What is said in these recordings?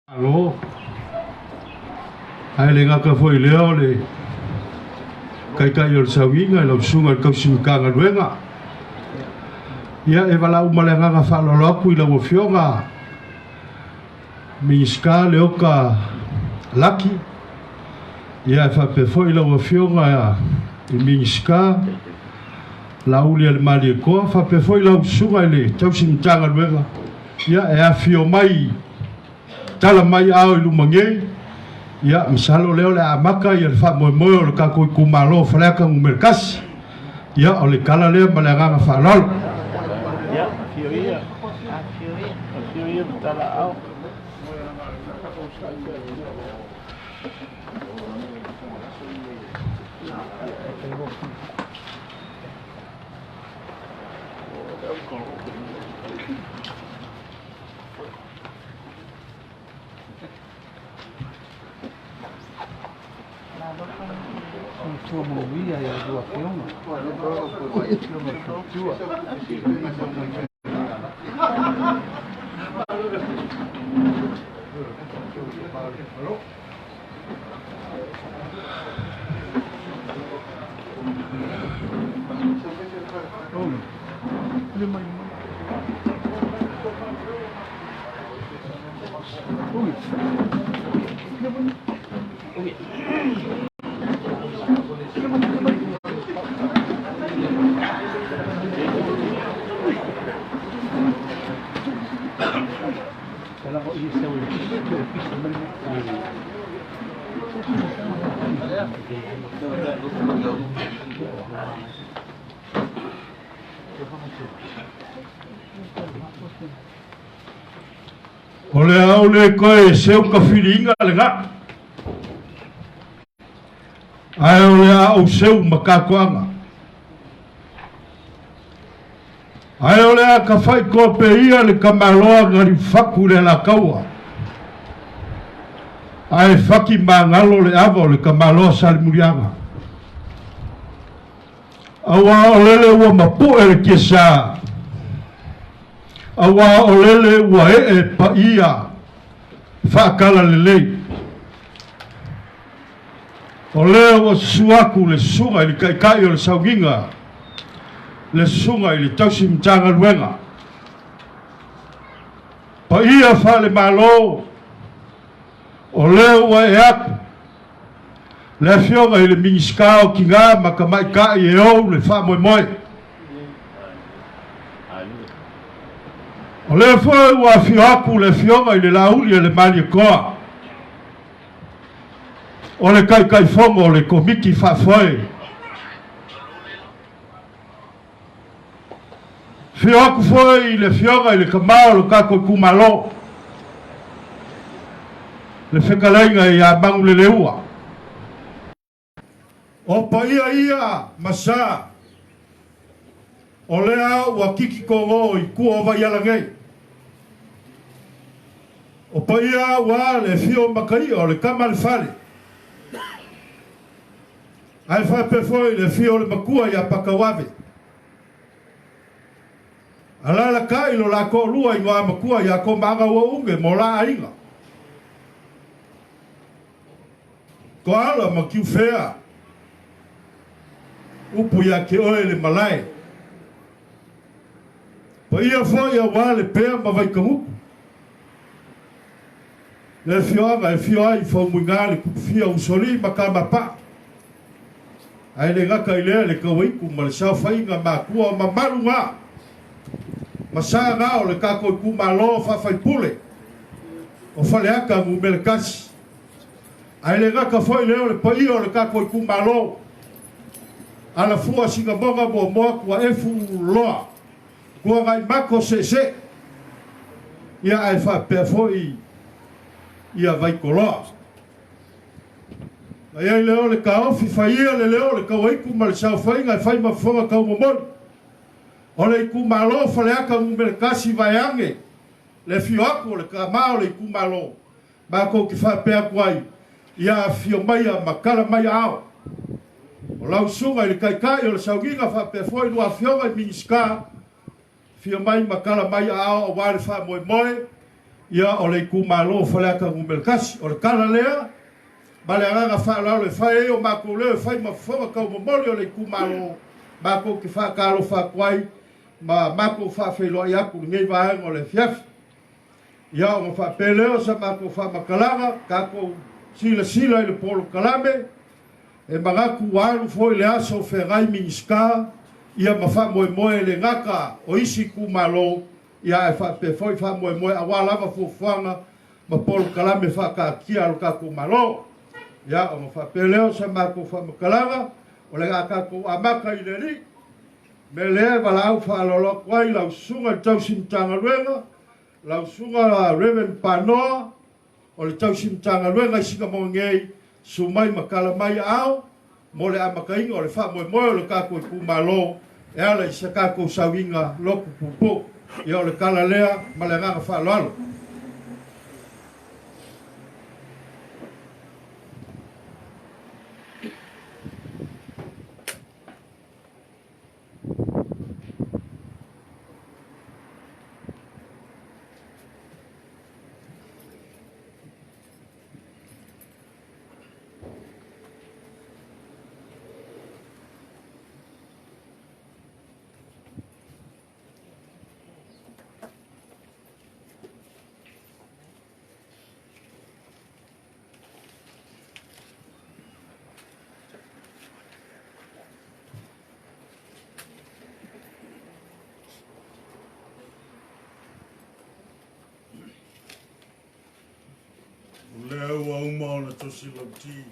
Malo. Ae le gata foi i lea o le Taitai o le Sauiga i lau Susuga i le Tausi Matagaluega. Ia, e valaau ma le agaga faaaloalo atu i lau Afioga Minisita Leota Laki, ia e faapea foi lau Afioga i Minisita Laaulialemalietoa, faapea foi lau Susuga i le Tausi Matagaluega, ia e afifio mai Tala mai ao i luma nei, ia masalo lea o le a amata ia le faamoemoe o le tatou itumalo o Faleata 1. Ia o le tala lea ma le agaga faaaloalo. Ia, afio ia. Afio ia ma tala ao. O le a ou le toe seu ka filiga lena. Ae o le a ou seu ma tatoaga. Ae o le a ka faitoa pe ia le tamaloa na liufatu le Alataua. Ae fati magalo le ava o le tamaloa Salemuliaga. Aua o lele ua mapu'e le tiasa, aua o lele ua ee paia faatalalelei. O lea ua susu atu le susuga i le Taitai o le Sauniga, le susuga i le Tausi Matagaluega. Paia faale-Malo, o lea ua ee atu le Afioga i le Minisita o Tina ma Tamaitai e ou le faamoemoe. O lea foi ua afio atu le Afioga i le Laauli a le Malietoa, o le Taitaifono o le Komiti Faafoe. Afio atu foi i le Afioga i le Tama o lo tatou itumalo, le Fetalaiga ia Manuleleua. O paia ia ma sa, o lea ua kiki togo i tua o Vaiala nei. O paia ua le afio Makaia o le tama a le fale. Ae faapea foi le afio o le matua ia Pakauave. Alalatai lo la toalua i Matua ia Komaga ua uge mo la aiga. Koala ma Kiufea. Upu ia te oe le malae. Paia foi auā le pea ma Vaikamuku. Le afioaga e afio ai Faumuiga le Tupufia Usoalii ma Kamapaa. Ae le gata i lea le Tauaiku ma le saofaiga matua o mamalu na ma sa na o le tatou itumalo faafaipule o Faleata 1. Ae le gata foi lea o le paia o le tatou itumalo Alafua Sinamoga Muamua Tuaefu Loa Tuagaimako Seesee ia ae faapea foi ia Vaitoloa. Na i ai lea o le taofi, fai ia le leo o le Tauaiku ma le saofaiga e fai ma fofoga taumomoli o le itumalo Faleata 1 vaeane le afio atu o le tama o le itumalo matou te faapea atu ai, ia afifio maia ma tala mai aao o lau susuga i le Taitai o le Sauniga faapea foi lua afioga i Minisita, afio mai ma tala mai aao aua le faamoemoe. Ia, o le itumalo o Faleata Nu.1. O le tala lea, ma le agaga faaaloalo e fai ai o matou leo e fai ma fofoga taumomoli o le itumalo, matou te faatalofa atu ai ma matou faafeiloai atu i lenei vaega o le afiafi. Ia, ona faapea lea o sa matou faamatalaga, tatou silasila i le polokalame, e manatu ua alu foi le aso o feagai Minisita, ia ma faamoemoe e le gata o isi itumalo, ia ae faapea foi faamoemoe aua lava fuafuaga ma polokalame faataatia a lo tatou Malo. Ia, ona faapea lea o sa matou faamatalaga, o le a tatou amata i le Alii. Mea lea e valaau faaaloalo atu ai lau Susuga i le Tausi Matagaluega, lau Susuga Reverend Panoa, o le Tausi Matagaluega i Sinamoga nei, susu mai ma tala mai aao mo le amataina o le faamoemoe o le tatou itumalo e ala i sa tatou sauiga lotu puupuu. Ia o le tala lea ma le agaga faaaloalo. O lea ua uma ona tosi lauti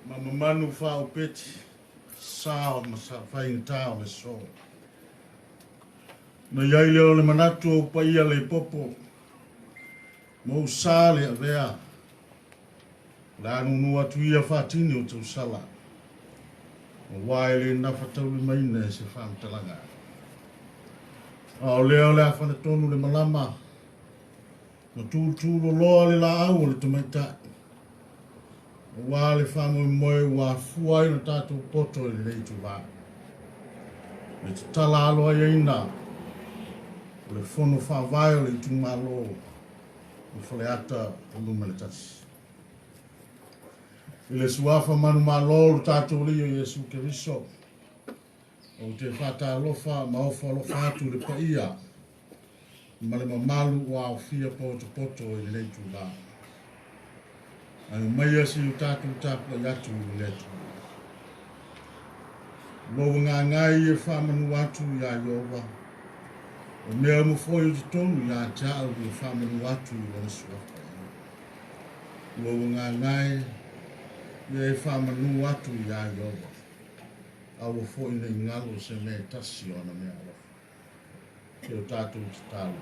ma mamanu faaopeti sa o faigata o le so. Na i ai lea o le manatu o paia le popo ma ou sa le avea o le a nunu atu ia faatini o tausala aua e le nafa taulimaina e se faamatalaga. A o lea o le a fanatonu le malama ma tūtūloloa le laau o le tamaitai aua le faamoemoe ua afua ai lo tatou poto i lenei itulā. Le tatala aloaiaina o le fono faavae o le itumalo o Faleata Nu.1. I le suafa manumalo o lo tatou Alii o Iesu Keriso, ou te faatalofa ma ofo alofa atu i le paia ma le mamalu ua aofia potopoto i lenei itulā. Ae omaia si o tatou tapuai atu i le Atua. Ua ua gagai e faamanu atu iā Ieova, o mea uma foi o totonu iā te au e faamanu atu i lona suafa. Ua ua gagai ia e faamanu atu iā Ieova, aua foi nei galo se mea e tasi o ana mea alofa. Ke o tatou tatalo.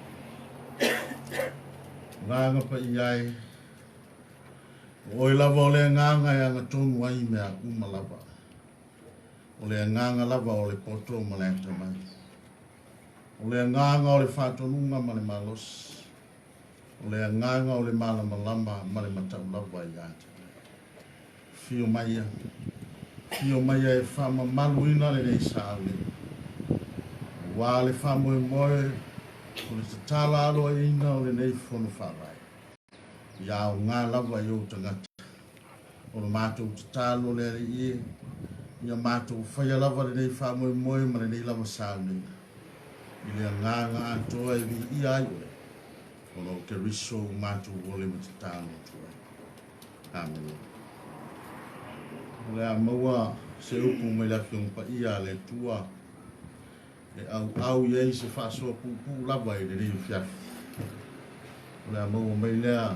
Agaga paia e, o oe lava o le agaga e agatonu ai mea uma lava. O le agaga lava o le poto ma le atamai. O le agaga o le faatonuga ma le malosi. O le agaga o le malamalama ma le matau lava ia te oe. Fio maia, fio maia e faamamaluina lenei saule. Aua le faamoemoe o le tatala aloaiina o lenei fono faavae. Ia aoga lava i ou tagata. O le matou tatalo le Alii e, ia matou faia lava lenei faamoemoe ma lenei lava sauliga. I le agaga atoa e viia ai oe, ona o Keriso ua matou ole ma tatalo atu ai. Amene. O le a maua se upu mai le Afioga Paia a le Atua e auau i ai se faasoa puupuu lava i lenei afiafi. O le a maua mai lea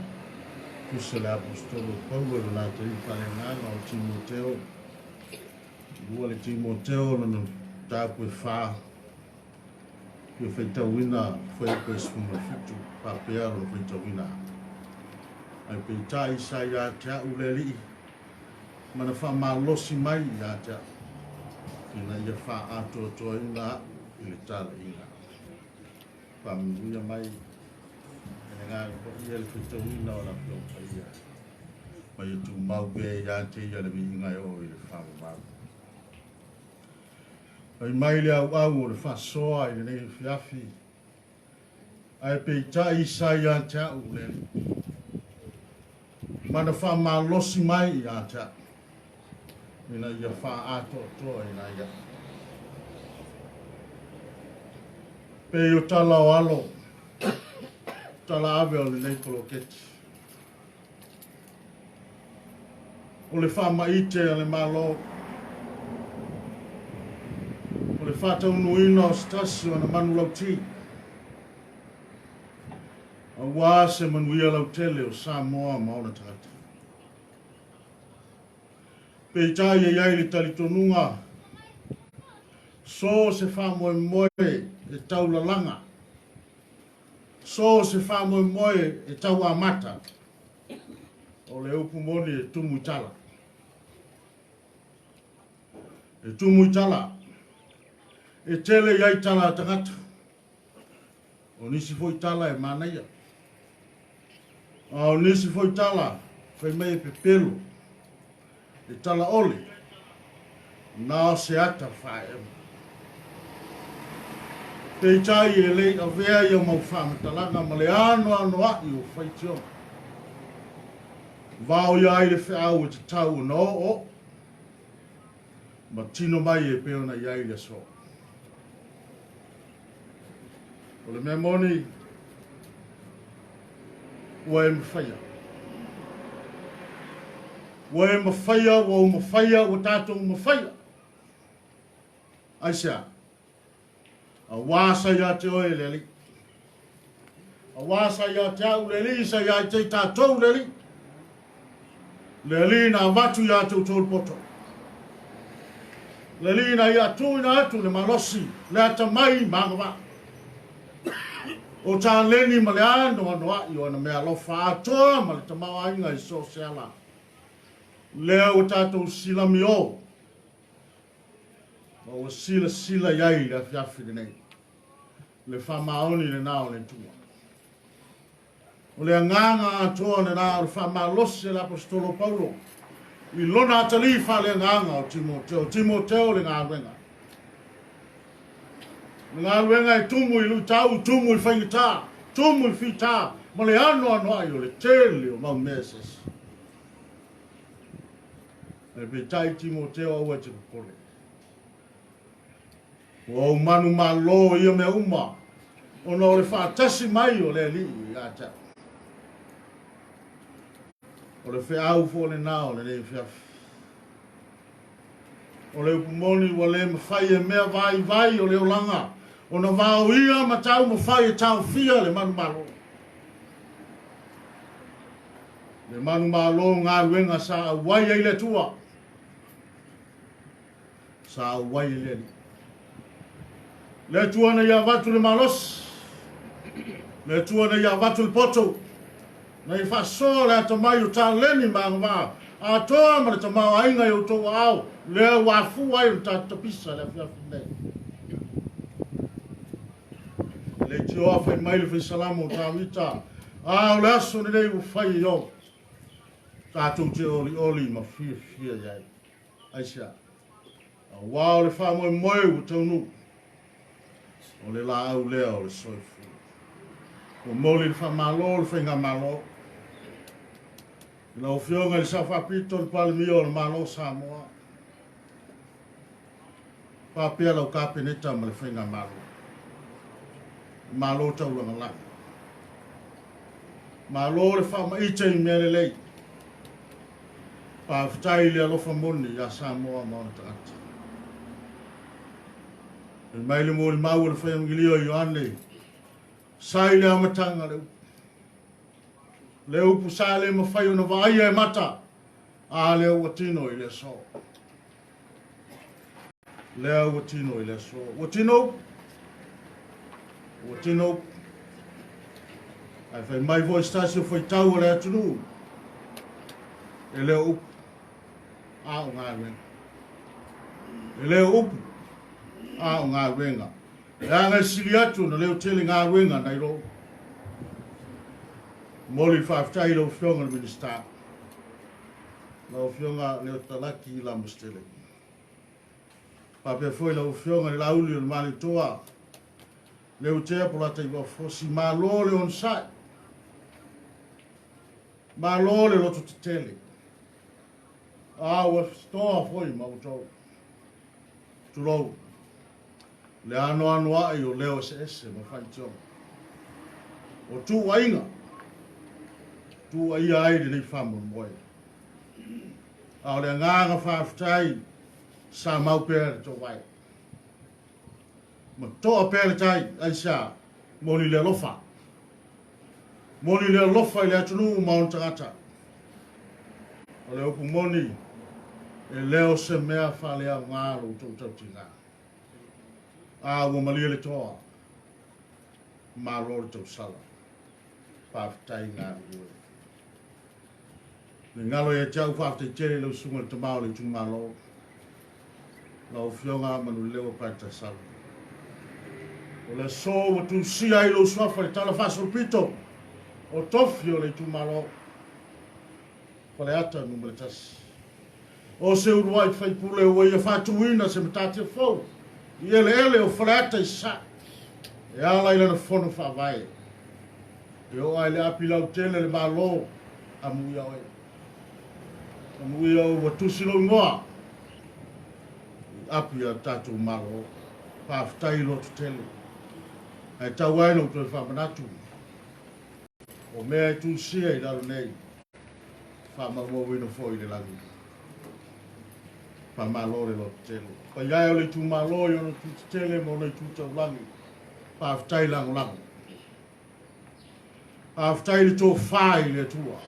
tusa le Aposetolo Paulo i lona atalii faaleagaga o Timoteo, lua le Timoteo lona mataupu e 4, fia faitauina fuaiupu e 17, faapea lona faitauina. Ae peitai sa ia te au le Alii, ma na faamalosi mai ia te au, ina ia faaatoatoaina au i le talaiga. Faamanuia mai e le Agaga Paia le faitauina o le Afioga Paia, ma ia tumau pea ia te ia le viiga e oo i le faavavau. Fai mai le auau o le faasoa i lenei afiafi, Ae peitai sa ia te au le Alii. Ma na faamalosi mai ia te au, ina ia faaatoatoa ina ia. Pei o tala o alo, tala ave o lenei poloketi. O le faamaite a le Malo, o le faataunuuina o se tasi o ana manulauti, aua se manuia lautele o Samoa ma ona tagata. Peitai e i ai le talitonuga, so o se faamoemoe e taulalaga, So o se faamoemoe e tau amata, o le upu moni e tumu i tala. E tumu i tala. E tele i ai tala a tagata. O nisi foi tala e manaia. A o nisi foi tala fai mai e pepelo. E tala ole, na o se ata faaema. Peitai e le i avea ia mau faamatalaga ma le anoanoai o faitioga. Vao ia ai le feau e tatau ona oo ma tino mai e pei ona i ai le aso. O le mea moni, ua e mafaia. Ua e mafaia, ua ou mafaia, ua tatou mafaia. Aisea? Auā sa ia te oe le Alii. Auā sa ia te au le Alii, sa ia te i tātou le Alii. Le Alii na avatu ia te outou le poto. Le Alii na ia tuuina atu le malosi, le atamai ma agavaa. O taleni ma le anoanoai o ana meaalofa atoa ma le tamaoaiga i so o se ala. Lea ua tatou silami o, ma ua silasila i ai i le afiafi lenei, le faamaoni lena o le Atua. O le agaga atoa lena o le faamalosi a le Aposetolo Paulo i lona atalii faaleagaga o Timoteo, Timoteo le galuega. O le galuega e tumu i luitau, tumu i faigata, tumu i fita, ma le anoanoai o le tele o mau mea eseese. Ae peitai Timoteo aua e te popole. Ua ou manumalo i ia mea uma, ona o le faatasi mai o le Alii ia te au. O le feau foi lena o lenei afiafi. O le upu moni ua le mafai e mea vaivai o le olaga ona vaoia ma taumafai e taofia le manumalo. Le manumalo galuega sa auai ai le Atua. Sa auai e le Alii. Le Atua na ia avatu le malosi, le Atua na ia avatu le poto, na ia faasoa le atamai o taleni ma agavaa atoa ma le tamaoaiga i outou aao, lea ua afua ai ona tatou tapisa le afiafi nei. Leitioa fai mai le faisalamo o Tavita, a o le aso lenei ua fai e Ioga, tatou te olioli ma fiafia i ai. Aisea? Auā o le faamoemoe ua taunuu, o le laau lea o le soifua. Ua moli le faamalo o le Faigamalo i lau Afioga i le Sao Faapito, le Palemia o le Malo o Samoa, faapea lau Kapeneta ma le Faigamalo, Malo taulagalaga. Malo le faamaite i mea lelei. Faafetai i le alofa moni ia Samoa ma ona tagata. Fai mai le molimau a le Faiagilia o Ioane, sa i le amataga le upu. Le upu sa le mafai ona vaaia e mata, a lea ua tino i le aso. Lea ua tino i le aso. Ua tino upu. Ua tino upu. Ae fai mai foi se tasi o faitau o le atunuu, e le o upu, a o galuega. E le o upu, a o galuega. Leaga e sili atu ona leo tele galuega nai lo upu. Momoli le faafetai i lau Afioga i le Minisita, lau Afioga Leotalaki Lamositele. Faapea foi lau Afioga i le Laauli o le Malietoa, Leutea Polata i Vaofosi, malo le onosai, malo le loto tetele. A ua toa foi ma outou. Tulou, le anoanoai o leo eseese ma faitioga. O tuuaiga, tuuaia ai lenei faamoemoe. A o le agaga faafetai, sa mau pea le toovae. Ma toa pea le tai, aisea, moni le alofa. Moni le alofa i le atunuu ma ona tagata. O le upu moni, e le o se mea faaleaoga lo outou tautiga. A ua malie le toa, malo le tausala. Faafetai galulue. Le galo ia te au faafetai tele i lau susuga i le tama o le itumalo, lau Afioga Manulewa Paetasala. O le aso ua tusia ai lou suafa i le tala faasolopito o tofi o le itumalo Faleata Nu.1. O se uluai faipule ua ia faatuina se matatia fou i eleele o Faleata i Sasae e ala i lana fono faavae. E oo lava i le api lautele le Malo, amuia oe. Amuia oe ua tusi lou igoa i api a le tatou Malo. Faafetai lototele. Ae tau ai na ou toe faamanatu o mea e tusia i lalo nei, faamaumauina foi i le lagi. Faamalo le lototele. Paia e o le itumalo i ona itu tetele ma ona itu taulagi. Faafetai lagolago. Faafetai le tofa i le Atua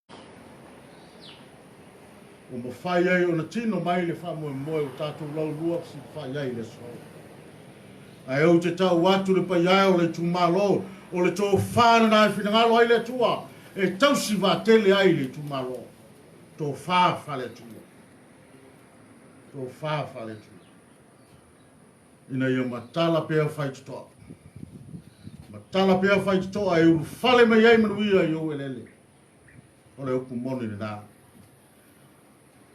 ua mafai ai ona tino mai le faamoemoe ua tatou laulua fesilafai ai i le aso. Ae ou te tau atu le paia o le itumalo, o le tofa lena e finagalo ai le Atua e tausi vaatele ai le itumalo. Tofa faale-Atua. Tofa faale-Atua. Ina ia matala pea faitotoa. Matala pea faitotoa e ulufale mai ai manuia i ou eleele. O le upu moni lena.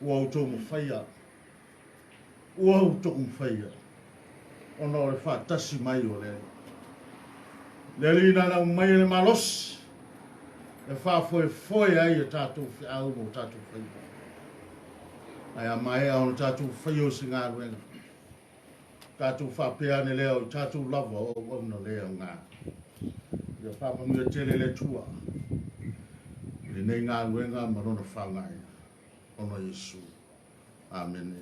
Ua outou mafaia, ua outou mafaia, ona o le faatasi mai o le Alii. Le Alii na na mai le malosi e faafoefoe ai a tatou feau ma o tatou faiva. Ae a maea ona tatou faia o se galuega, tatou faapea ane lea o i tatou lava o auauna le aoga. Ia faamanuia tele le Atua i lenei galuega ma lona faaaogaina ona o Iesu. Amene.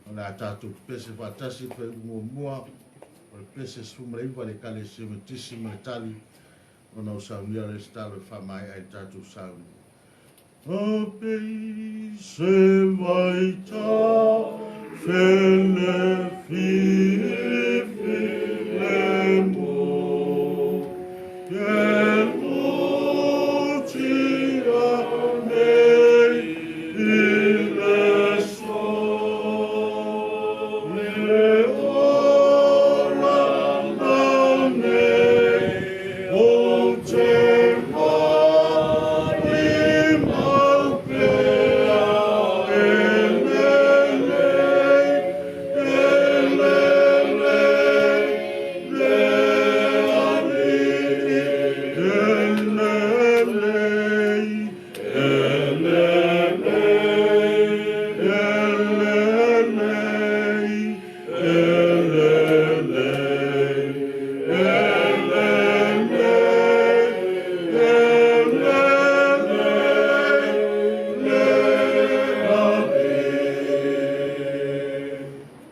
O le a tatou pepese faatasi le fuaiupu muamua o le pese 19 i le Ekalesia Metotisi ma le tali ona o saunia le resitala e faamaea ai le tatou sauni. A pese vai ta fele fi fi le mo ke lo tia nei i le so le ola na nei o te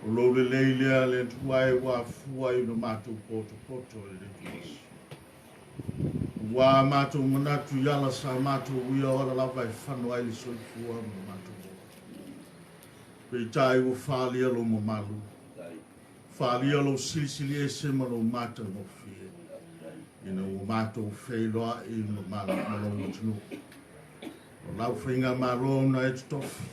O lou lelei lea le Atua e ua afua i lo matou potopoto i le aso. Ua matou manatu i ala sa matou uia o ala lava e fano ai le soifua ma lo matou ola. Peitai ua faaalia lou mamalu, faaalia lou silisili ese ma lou matagofie, ina ua matou feiloai ma lou atunuu. O lau faigamalo na e totofi,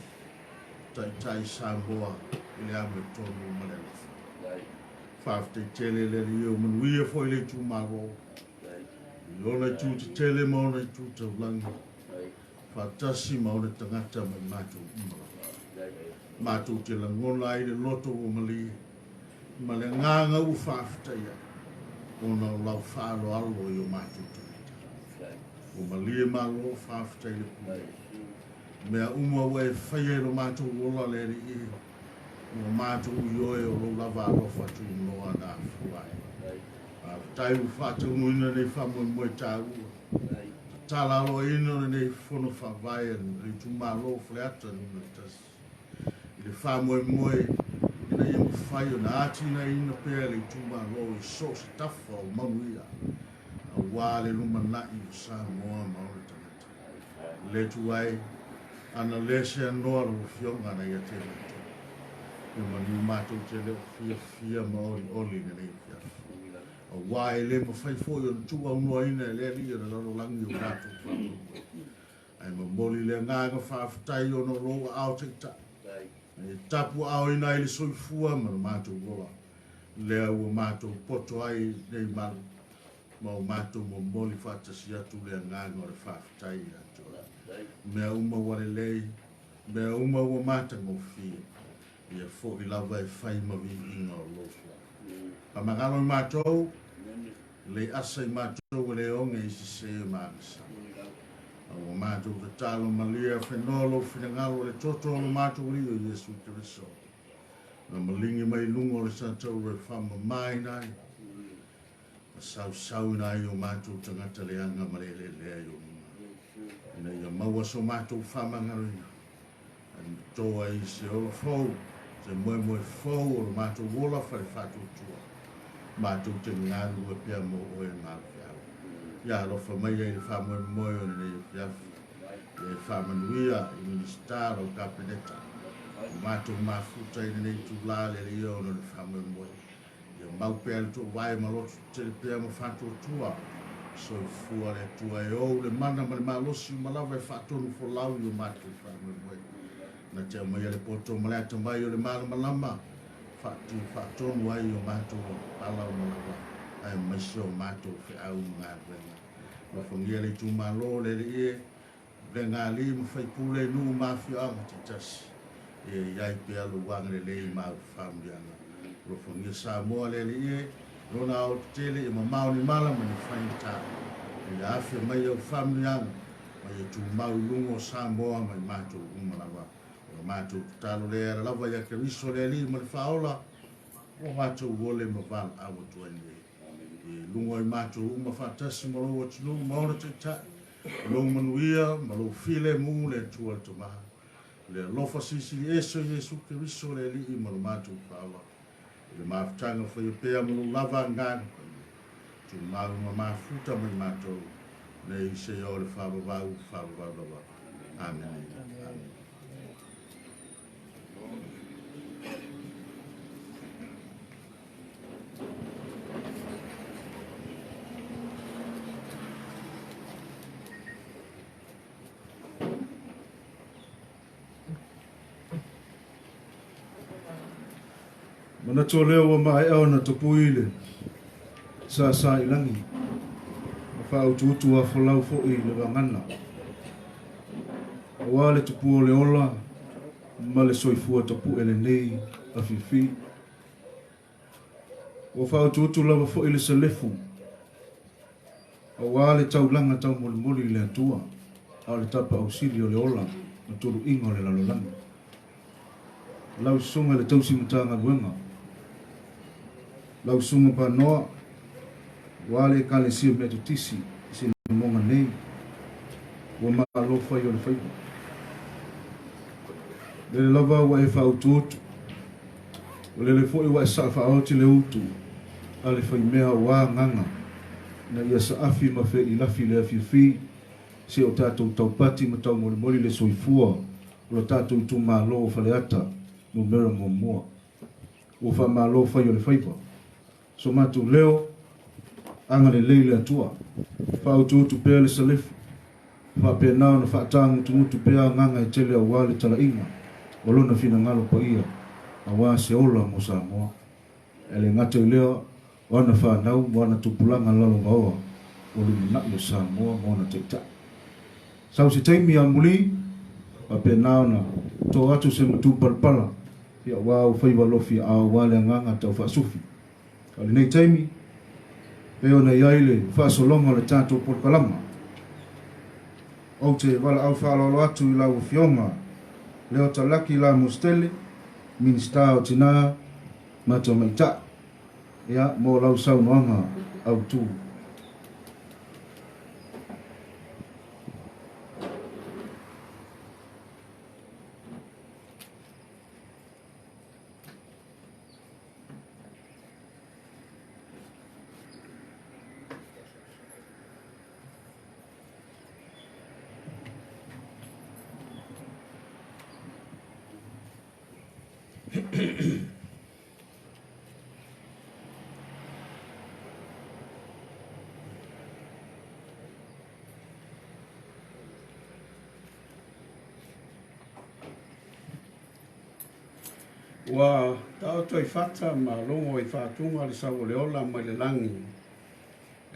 taitai Samoa i le amiotonu ma le alofa. Faafetai tele le Alii e manuia foi le itumalo i ona itu tetele ma ona itu taulagi, faatasi ma ona tagata mai matou uma lava. Matou te lagona ai le loto ua malie ma le agaga ua faafetai ai. ona o lau faaaloalo i o matou tagata. Ua malie malo, faafetai le Pule. Mea uma ua e faia i lo matou ola le Alii e, ua matou ioe o lou lava alofa tunoa na afua ai. Faafetai ua faataunuina lenei faamoemoe taua. Tatala aloaina o lenei fono faavae a le itumalo o Faleata Nu.1 i le faamoemoe ina ia mafai ona atinaeina pea le itumalo i so o se tafa o manuia aua le lumanai o Samoa ma ona tagata. Le tuai, ana le seanoa lau Afioga na ia te matou. Ia manu matou te le o fiafia ma olioli i lenei afiafi. Aua e le mafai foi ona tuuaunoaina e le Alii o le lalolagi o matou faamoemoe. Ae momoli le agaga faafetai ona o lou aao taitai. E tapuaaoina ai le soifua ma le matou ola. Lea ua matou poto ai nei malu ma o matou momoli faatasi atu le agaga o le faafetai ia te oe. Mea uma ua lelei, mea uma ua matagofie, ia foi lava e fai ma viiga o lou foai. Faamagalo i matou, lei asa i matou e le oge i sese ma agasala. A ua matou tatalo malie fenoa lou finagalo le toto o lo matou Alii o Iesu Keriso. Na maligi mai luga o le satauro e faamamaina ai ma sausauina ai o matou tagata leaga ma le eleelea i ou luma, ina ia maua so matou faamagaloina, ae matoa ai se ola fou, se moemoe fou o lo matou ola fale faatuatua, matou te galulue pea mo oe ma au feau. Ia alofa mai ai le faamoemoe o lenei afiafi, ia e faamanuia i Minisita lau Kapeneta, o matou mafuta i lenei itulā le alii ona o le faamoemoe. Ia mau pea le toovae ma loto tetele pea ma faatuatua. Soifua le Atua e ou le mana ma le malosi uma lava e faatonu folau i o matou faamoemoe. Na te aumaia le poto ma le atamai o le malamalama, faatu faatonu ai o matou ala uma lava, aemaise o matou feau ma galuega. Alofagia le itumalo le Alii e, pulega alii ma faipule i nuu ma afioaga taitasi, ia i ai pea lou agalelei ma au faamanuiaga. Alofagia Samoa le Alii e, lona aoaotetele ia mamao ni mala ma ni faigata, ma ia afea mai au faamanuiaga, ma ia tumau i luga o Samoa ma i matou uma lava. O la matou tatalo lea e ala lava ia Keriso le Alii ma le Faaola, ua matou ole ma valaau atu ai nei. I luga i matou uma faatasi ma lou atunuu ma ona taitai, lou manuia ma lou filemu le Atua le Tama, le alofa silisili ese o Iesu Keriso le Alii ma lo matou Faaola, i le mafutaga faia pea ma lou lava agaga paia, tumau ma mafuta mai matou nei seia o le faavavau faavavau lava. Amene. Amene. Manatu o lea ua maea ona topui le sāsā i lagi, ma faautuutu afolau foi i le vagana. Aua le tupua o le ola ma le soifua tapu'e lenei afiafi. Ua faautuutu lava foi le selefu aua le taulaga taumolimoli i le Atua, a o le tapaau sili o le ola ma tuluiga o le lalolagi. Lau Susuga i le Tausi Matagaluega, lau Susuga Panoa, aua le Ekalesia Metotisi i Sinamoga nei, ua malo fai o le faiva. Lele lava ua e faautuutu, o lele foi ua e saa faaoti le utu a le faimea aua agaga ina ia saafi ma feilafi le afiafi se o tatou taupati ma taumolimoli le soifua o lo tatou itumalo o Faleata Numera 1. Ua faamalo fai o le faiva. So matou leo, agalelei le Atua. Faautuutu pea le salefu, faapena ona faatagutugutu pea agaga e tele aua le talaiga o lona finagalo paia aua se ola mo Samoa. E le gata i lea, o ana fanau ma ana tupulaga lalovaoa ua lumanai o Samoa ma ona taitai. Sau se taimi amuli, faapena ona to atu se matupalapala aua ou faiva alofi a aua le agaga tau faasufi. A o lenei taimi, Pei ona i ai le faasologa o le tatou polokalama. Ou te valaau faaaloalo atu i lau Afioga Leota Laki Lamositele, Minisita o Tina ma Tamaitai, ia, mo lau saunoaga autu. Ua taoto i fata ma logo i faatuga le sau o le ola mai le lagi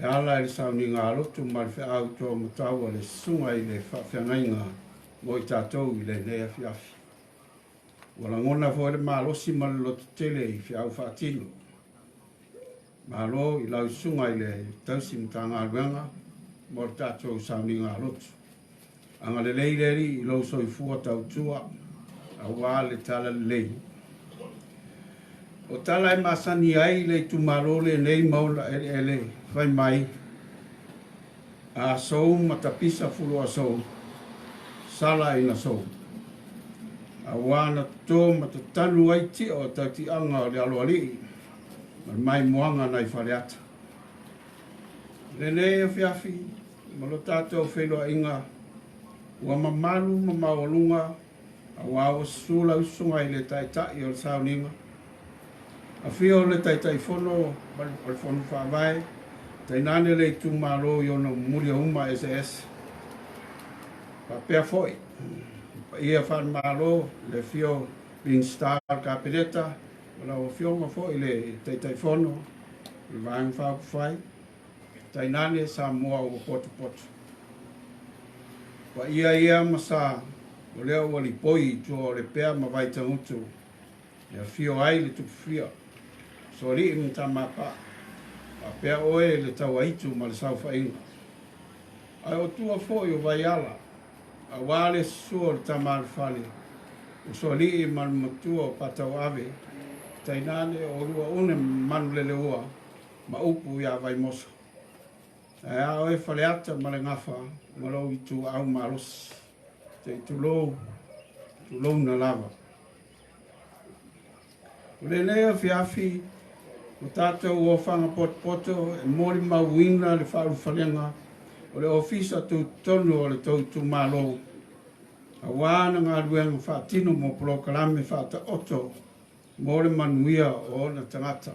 e ala i le sauniga a lotu ma le feau toa matau a le susuga i le faafeagaiga mo i tatou i lenei afiafi. Ua lagona foi le malosi ma le lototele i feau faatino. Malo i lau susuga i le tausi Matagaluega mo le tatou sauniga lotu. Agalelei le Alii i lou soifua tautua aua le talalelei. O tala e masani ai le itumalo lenei ma ona eleele fai mai, a sou ma tapisa fuluasou, sala ina sou. Aua na toto ma tatanu ai tia o tautiaga o le aloalii ma le maimoaga nai Faleata. Lenei afiafi ma lo tatou feiloaiga ua mamalu ma maualuga aua ua susu lau susuga i le Taitai o le Sauniga, afio le Taitaifono o le Fono Faavae, tainane le itumalo i ona muliauma eseese. Faapea foi le paia faale-Malo, le afio o Minisita o le Kapeneta, ma lau Afioga foi i le Taitaifono o le Vaega Faaupufai, tainane Samoa ua potopoto. Paia ia ma sa o lea ua lipoi i tua o Lepea ma Vaitagutu e afio ai le Tupufia, Soalii ma Tamapaa, faapea oe le Tauaitu ma le Saofaiga. Ae o tua foi o Vaiala, aua le susu o le Tama a le Fale, o Soalii ma le Matua o Patauave, tainane o Luaune ma Manuleleua ma upu ia Vaimoso. Ae a oe Faleata ma le Gafa ma lou ituau malosi, se i tulou, tulouna lava. O lenei afiafi, o tatou ofaga potopoto e molimauina le faaulufalega o le Ofisa Tutotonu o le tou itumalo, aua ana galuega faatino mo polokalame faataoto mo le manuia o ona tagata.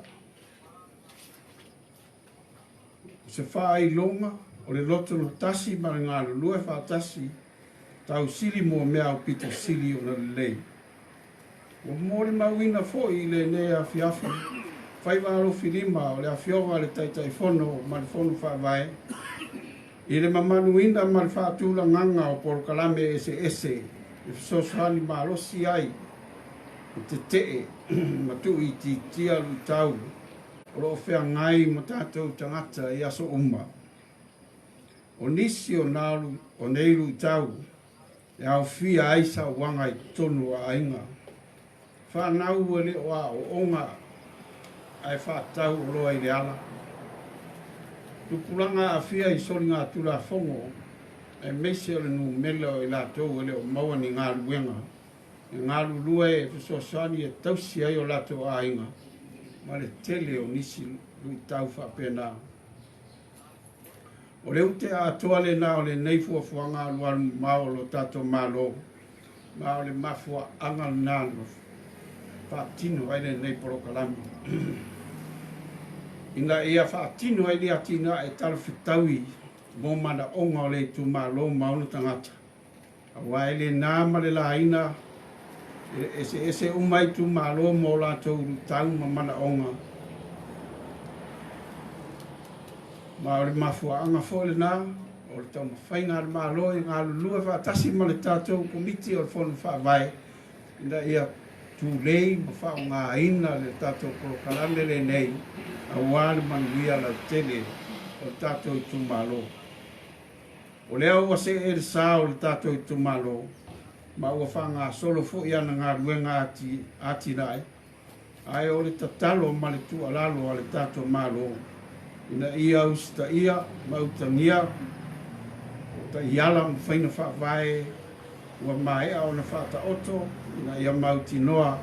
O se faailoga o le loto na tasi ma le galulue faatasi tausili mo mea aupito sili ona lelei. Ua molimauina foi i lenei afiafi faiva alofilima o le Afioga i le Taitaifono ma le Fono Faavae i le mamaluina ma le faatulagaga o polokalame eseese e fesoasoani malosi ai i tetee ma tuuitiitia luitau o lo o feagai ma tatou tagata i aso uma. O nisi o o nei luitau e aofia ai sauaga i totonu o aiga, whanau e le o aoaoga ae faatatau oloa i le ala. Tupulaga aafia i soligatulafono aemaise o le numera o i latou e le o maua ni galuega e galulue e fesoasoani e tausi ai o latou aiga ma le tele o nisi luitau faapena. O le ute atoa lena o lenei fuafuaga alualu mamao o lo tatou Malo, ma o le mafuaaga lena na faatino ai lenei polokalame ina ia faatino ai le atinae talafetaui mo manaoga o le itumalo ma ona tagata, aua e le na ma le laina e eseese uma itumalo ma o latou luitau ma manaoga. Ma o le mafuaaga foi lena o le taumafaiga a le Malo e galulue faatasi ma le tatou Komiti o le Fono Faavae ina ia tulei ma faaaogaina le tatou polokalame lenei aua le manuia lautele o le tatou itumalo. O lea ua see le sa o le tatou itumalo ma ua faagasolo foi ana galuega atinae, ae o le tatalo ma le tuualalo a le tatou Malo ina ia usitaia ma utagia taiala ma faiga faavae ua maea ona faataoto ina ia mautinoa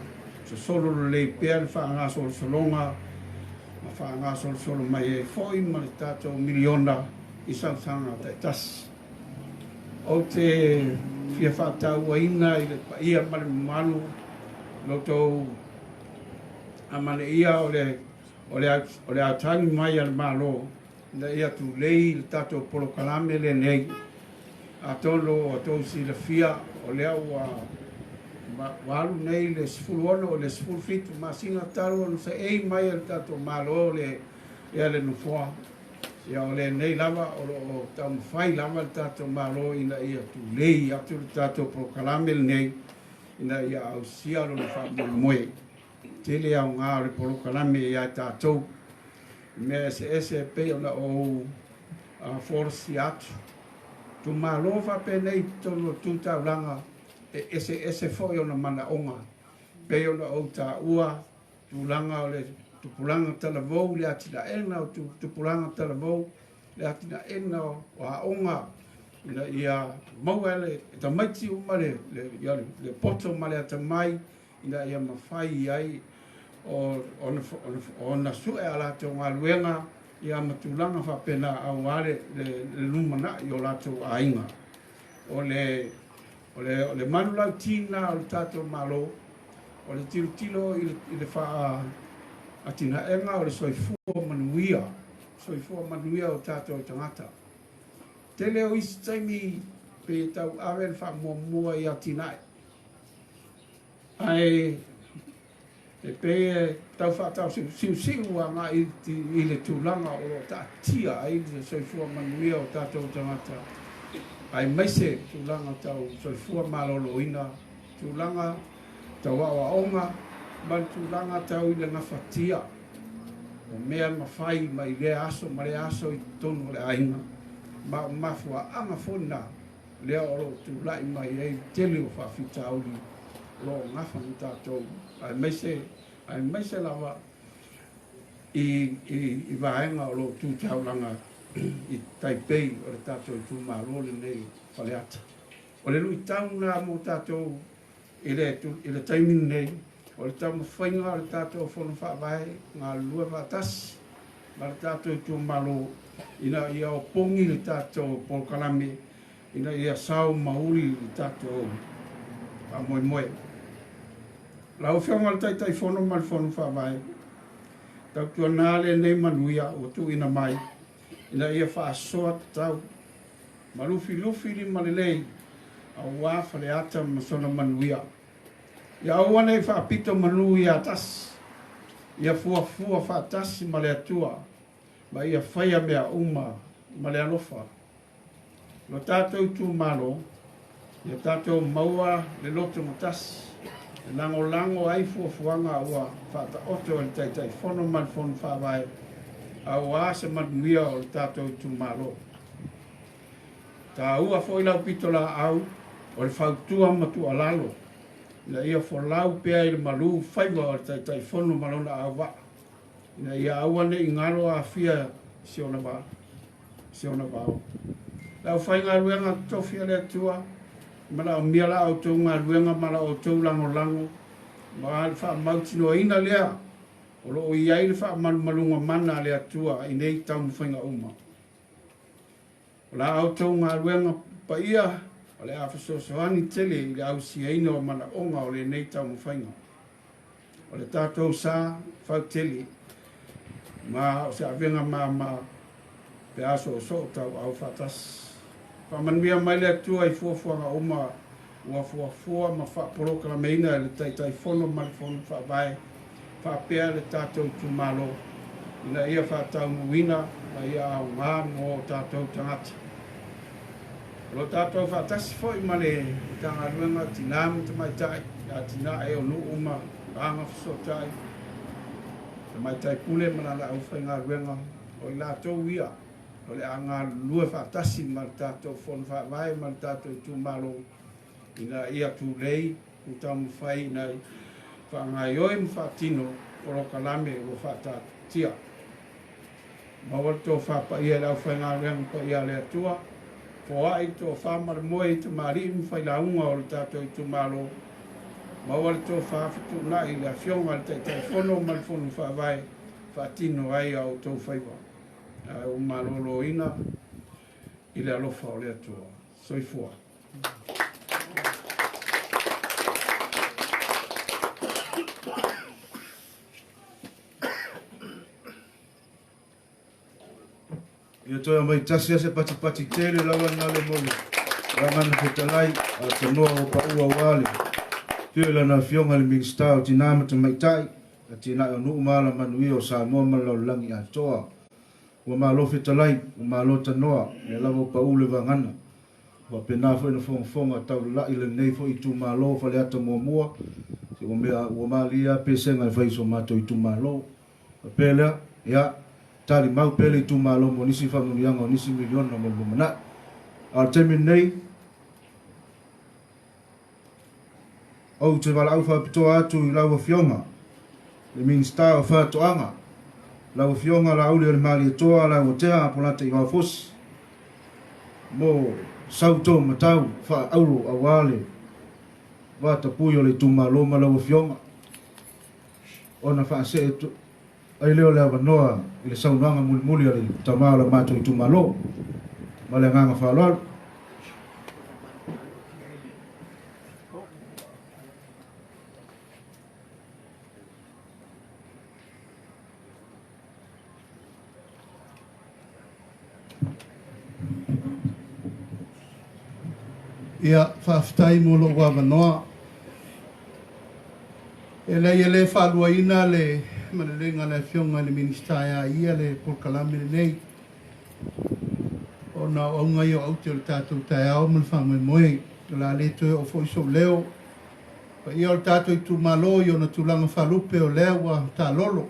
sosolo lelei pea le faagasolosologa ma faagasolosolo mai ai foi ma le tatou miliona i sausaga taitasi. Ou te fia faatauaina i le paia ma le mamalu lo tou amanaia o le o le o le autagi mai a le Malo ina ia tulei le tatou polokalame lenei. Atonu ua outou silafia o lea ua ua alu nei le 16 o le 17 masina talu ona seei mai e le tatou Malo le ia le nofoa. Ia o lenei lava o lo o taumafai lava le tatou Malo ina ia tulei atu le tatou polokalame lenei ina ia ausia lona faamoemoe. Tele aoga o le polokalame ia tatou i mea eseese e pei ona ou folasia atu. Itumalo faapenei i totonu o le tu taulaga e eseese foi ona manaoga pei ona ou taua tulaga o le tupulaga talavou, le atinaega o tupulaga talavou, le atinaega o aoga ina ia maua e tamaiti uma le, le, le, le poto ma le atamai ina ia mafai ai ona sue a latou galuega ia ma tulaga faapena aua le, le, le lumanai o latou aiga. O le, o le, o le manulauti lena o le tatou Malo, o le tilotilo i le, i le faaatinaega o le soifua manuia, soifua manuia o tatou tagata. Tele o isi taimi pei e tau ave le faamuamua i atinae. Ae e pei e tau faataosiusiu agai i le tulaga o lo o taatia ai le soifua manuia o tatou tagata, aemaise tulaga tau soifua maloloina, tulaga tau aoaoga ma le tulaga tau i le gafatia o mea mafai mai lea aso ma lea aso i totonu o le aiga. Ma o mafuaaga foi na lea o lo o tulai mai ai le tele o faafitauli o lo o gafa ma tatou, aemaise, aemaise lava i, i, i vaega o lo o tu taulaga i Taipei o le tatou itumalo lenei Faleata. O le luitau lena mo tatou i le, i le taimi lenei, o le taumafaiga o le tatou Fono Faavae galulue faatasi ma le tatou itumalo ina ia opogi le tatou polokalame ina ia sao ma uli le tatou faamoemoe. Lau Afioga i le Taitaifono ma le Fono Faavae, tautuana lenei manuia ua tuuina mai ina ia faasoa tatau ma lufilufi lima lelei aua Faleata ma sona manuia. Ia aua ne i faapito manu ia tasi, ia fuafua faatasi ma le Atua, ma ia faia mea uma ma le alofa. Lo tatou itumalo, ia tatou maua le loto matasi, e lagolago ai fuafuaga ua faataoto e le Taitaifono ma le Fono Faavae, aua se manuia o le tatou itumalo. Taua foi lau pitolaau o le fautua ma tuualalo ina ia folau pea i le malu faiva o le Taitaifono ma lona auvaa, ina ia aua ne i galo aafia i si ona vaa, si ona vao. Le aufaigaluega totofi a le Atua, e manaomia la outou galuega ma la outou lagolago ma le faamautinoaina lea o lo o i ai le faamalumaluga mana a le Atua i nei taumafaiga uma. O la outou galuega paia o le a fesoasoani tele i le ausiaina o manaoga o lenei taumafaiga. O le tatou sa fautele ma o se avega mama pe a soosoo tauau faatasi. Faamanuia mai le Atua i fuafuaga uma ua fuafua ma faapolokalameina e le Taitaifono ma le Fono Faavae faapea le tatou itumalo ina ia faataunuuina ma ia aoga mo o tatou tagata. O lo tatou faatasi foi ma le Matagaluega o Tina ma Tamaitai, Atinae o Nuu ma. Agafesootai, Tamaitai Pule ma lana aufaigaluega, o i latou ia o le a galulue faatasi ma le tatou Fono Faavae ma le tatou itumalo ina ia tulei ma taumafai ina ia faagaoioi ma faatino polokalame ua faataatitia. Maua le tofa paia i le aufaigaluega paia a le Atua, foai le tofa ma le moe i tamalii ma failauga o le tatou itumalo, maua le tofa fetuunai i le Afioga i le Taitaifono ma le Fono Faavae faatino ai a outou faiva. Ae ua maloloina i le alofa o le Atua. Soifua. Ia toe aumai tasi lava se patipati tele lava lena le mo le Gagana Fetalai a le tanoa ua pau aua le afio i lana Afioga i le Minisita o Tina ma Tamaitai, Atinae o Nuu ma Alamanuia o Samoa ma le Lalolagi atoa. Ua malo fetalai, ua malo tanoa, lea lava ua pau le vagana. Ua faapena foi ona fogafoga taulalai lenei foi itumalo o Faleata Muamua, se ua mea ua malie lava pesega e fai i so matou itumalo. Faapea lea, ia, tali mau pea le itumalo mo nisi faamanuiaga o nisi miliona mo le lumanai. A o le taimi lenei, ou te valaau faapitoa atu i lau Afioga, le Minisita o Faatoaga, lau Afioga Laauli-o-le-Malietoa Leuatea Apolata Ivaofosi, mo sau tou matau faaauro aua le vatapuia o le itumalo ma lau Afioga, ona faasee ai lea o le avanoa i le saunoaga mulimuli a le tama o le matou itumalo. Ma le agaga faaaloalo. Ia, faafetai mo lou avanoa. E leai e le faaluaina le malelega a le Afioga i le Minisita e a ia le polokalame lenei, ona o auga ia o aute o le tatou taeao ma le faamoemoe. O le a le toe oo foi sou leo. Paia o le tatou itumalo i ona tulaga faalupe o lea ua taalolo.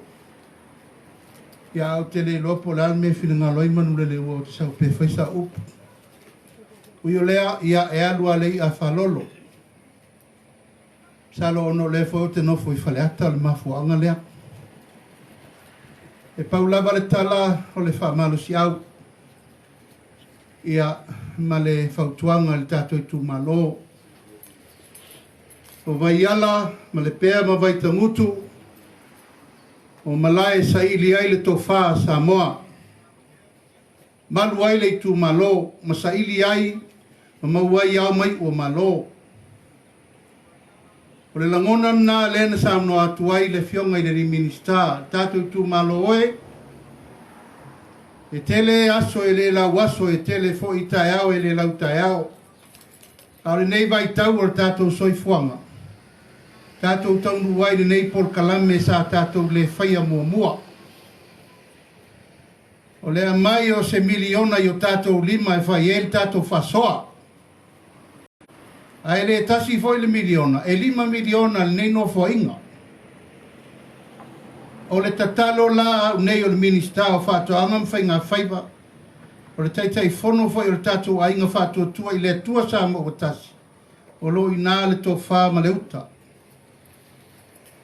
Ia ae ou te le iloa po o le a le mea e finagalo ai Manuleleua ou te sau pea e fai sau upu. Ui o lea, ia e alu lava le i'a a faalolo. Masalo ona o lea foi ou te nofo i Faleata o le mafuaaga lea. E pau lava le tala o le faamalosiau ia ma le fautuaga i le tatou itumalo. O Vaiala ma Lepea ma Vaitagutu, O malae e saili ai le tofa a Samoa, malu ai le itumalo ma saili ai ma maua ai ao ma iu o Malo. O le lagona lena lea na saunoa atu ai le Afioga i le alii Minisita, le tatou itumalo e, e tele aso e le lau aso, e tele foi taeao e le lau taeao. A o lenei vaitau o le tatou soifuaga, tatou taunuu ai i lenei polokalame sa tatou le faia muamua. O le aumai o se miliona i o tatou lima e fai ai le tatou faasoa. Ae le tasi foi le miliona, e $5 miliona lenei nofoaiga. O le tatalo la a au nei o le Minisita o Faatoaga ma Faigafaiva, o le Taitaifono foi o le tatou Aiga Faatuatua i le Atua Samoa ua Tasi, o lo o i ina le tofa ma le uta.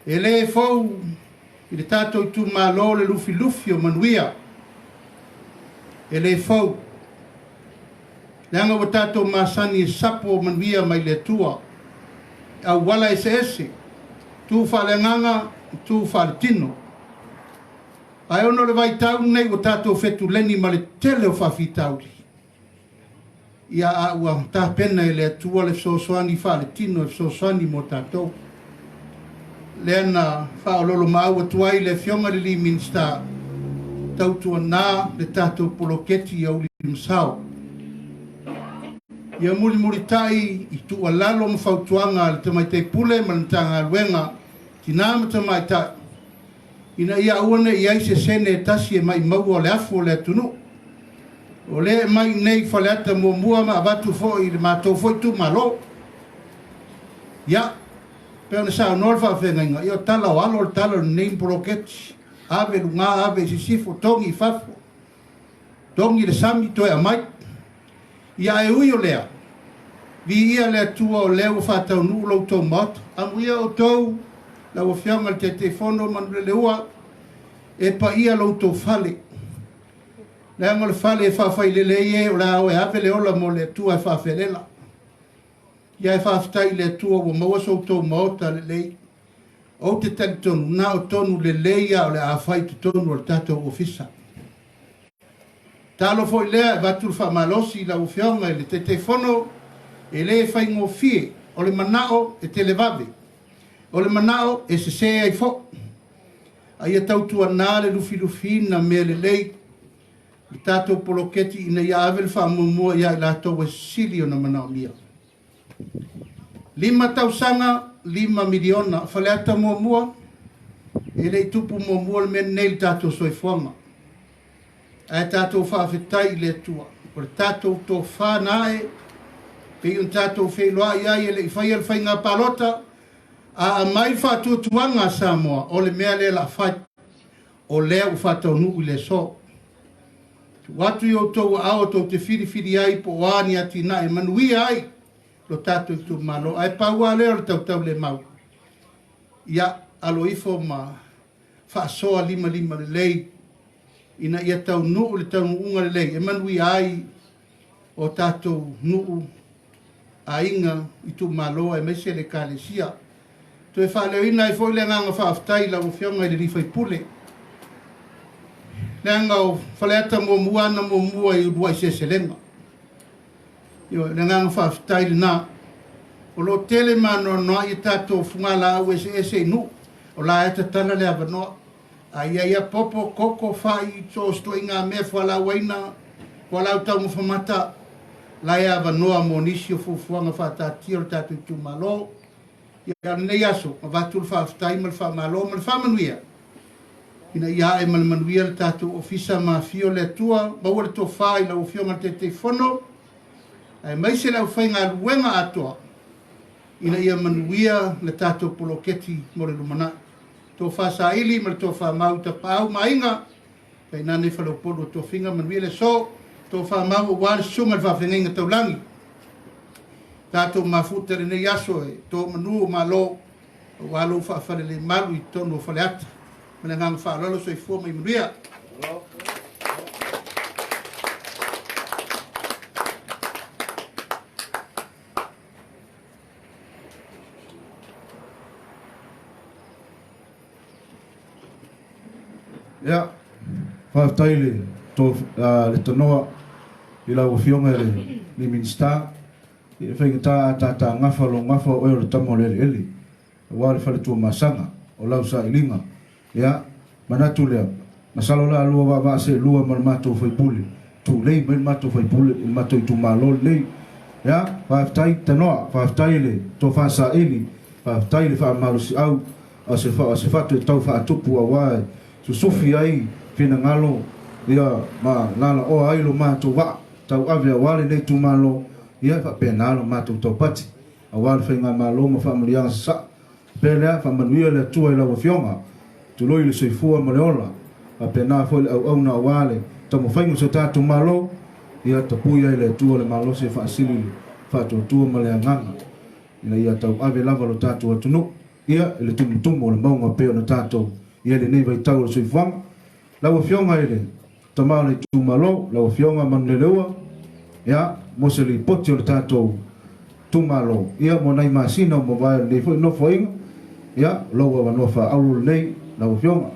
E le fou i le tatou itumalo le lufilufi o manuia. E le fou. Leaga ua tatou masani e sapo manuia mai le Atua i auala eseese, tu faaleagaga, tu faaletino. Ae ona o le vaitau lenei ua tatou fetuleni ma le tele o faafitauli, ia a ua tapena e le Atua le fesoasoani faaletino e fesoasoani mo tatou. Lea na faaoloolomaau atu ai le Afioga i le alii Minisita, tautuana le tatou poloketi ia Ulimasao. Ia mulimulitai i tuualalo ma fautuaga a le Tamaitai Pule ma le Matagaluega Tina ma Tamaitai, ina ia aua ne i i ai se sene e tasi e maimau'a o le afu o le atunuu. O lea e mai i nei i Faleata muamua ma avatu foi i le matou foi itumalo. Ia. Pei ona saunoa le faafeagaiga, ia o tala o alo o le tala o lenei poloketi, ave i luga, ave i sisifo, togi i fafo, togi i le sami, toe aumai. Ia ae ui o lea, viia le Atua o lea ua faataunuu lo outou Maota. Amuia outou, lau Afioga i le Taitaifono Manuleleua, e paia lo outou fale. Leaga o le fale e faafailele ai e o le a o e ave le ola mo le Atua e faafelela. Ia e faafetai i le Atua ua maua so outou Maota lelei. Ou te talitonu, na o tonu lelei lava o le a fai i totonu o le tatou Ofisa. Talo foi lea e avatu le faamalosi i lau Afioga i le Taitaifono, e le faigofie, o le manao e televave, o le manao e sese ai foi. A ia tautuana le lufilufiina mea lelei le tatou poloketi ina ia ave le faamuamua ia i latou e sili ona manaomia. 5 tausaga, 5 miliona. Faleata muamua, e le i tupu muamua le mea lenei i le tatou soifuaga. Ae tatou faafetai i le Atua, o le tatou tofa na ae, pei ona tatou feiloai ai e le i faia le faiga palota, a aumai le faatuatuaga a Samoa, o le mea lea o le a fai. O lea ua faataunuu i le aso. Tuu atu i outou aao tou te filifili ai po o a ni atinae e manuia ai lo tatou itumalo. Ae pau lava lea o le tautaulemau, ia alo ifo ma faasoa limalima lelei ina ia taunuu le taunuuga lelei e manuia ai o tatou nuu, aiga, itumalo aemaise le Ekalesia. Toe faaleoina ai foi le agaga faafetai i lau Afioga i le sui usufono, leaga o Faleata muamua ana muamua i uluai seleselega. Ioe, o le agaga faafetai lena. O lo o tele ma anoanoai a tatou fugalaau eseese i nuu, o la e tatala le avanoa. A i ai a popo, koko, fai, so o se ituaiga mea, fualaau aina, fualaau taumafa mata, la e avanoa mo nisi o fuafuaga faataatia o le tatou itumalo. Ia, o lenei aso, avatu le faafetai ma le faamalo ma le faamanuia ina ia ae ma le manuia le tatou ofisa ma afio le Atua, maua le tofa i lau Afioga i le Taitaifono, aemaise le aufaigaluega atoa ina ia manuia le tatou poloketi mo le lumanai. Tofa saili ma le tofa mau i tapaau ma aiga, tainane faleupolu o tofiga, manuia le aso, tofa mau aua le susuga i le faafeagaiga taulagi. Tatou mafuta i lenei aso e to manu o Malo aua lou faafalelemalu i totonu o Faleata. Ma le agaga faaaloalo, soifua ma ia manuia. Ia, faafetai le, to, le tanoa i lau Afioga i le Minisita. E faigata a tata gafa lou gafa o oe o le tama o le eleele, aua le fale Tuamasaga, o lau sailiga. Ia, manatu lea, masalo o le a lua vaavaa seelua ma le matou faipule, tulei mai le matou faipule i le matou itumalo lenei. Ia, faafetai Tanoa, faafetai le tofa saili, faafetai le faamalosiau a se, a se fatu e tau faatupu aua e susufi ai finagalo, ia, ma lalaoa ai lo matou vaa tauave aua lenei itumalo, ia, e faapena lo matou taupati aua le faigamalo ma faamanuiaga sasaa. Pea lea, faamanuia le Atua i lau Afioga, tuloi le soifua ma le ola, faapena foi le auauna aua le taumafaiga o so tatou Malo, ia tapui ai le Atua le malosi e faasili le faatuatua ma le agaga, ina ia tauave lava lo tatou atunuu, ia, i le tumutumu o le mauga pei ona tatou i ai lenei vaitau o le soifuaga. Lau Afioga i le Tama o le Itumalo, lau Afioga Manuleleua, ia, mo se lipoti o le tatou itumalo, ia, mo nai masina ua mavae o lenei foi nofoaiga, ia, o lou avanoa faaauro lenei, lau Afioga.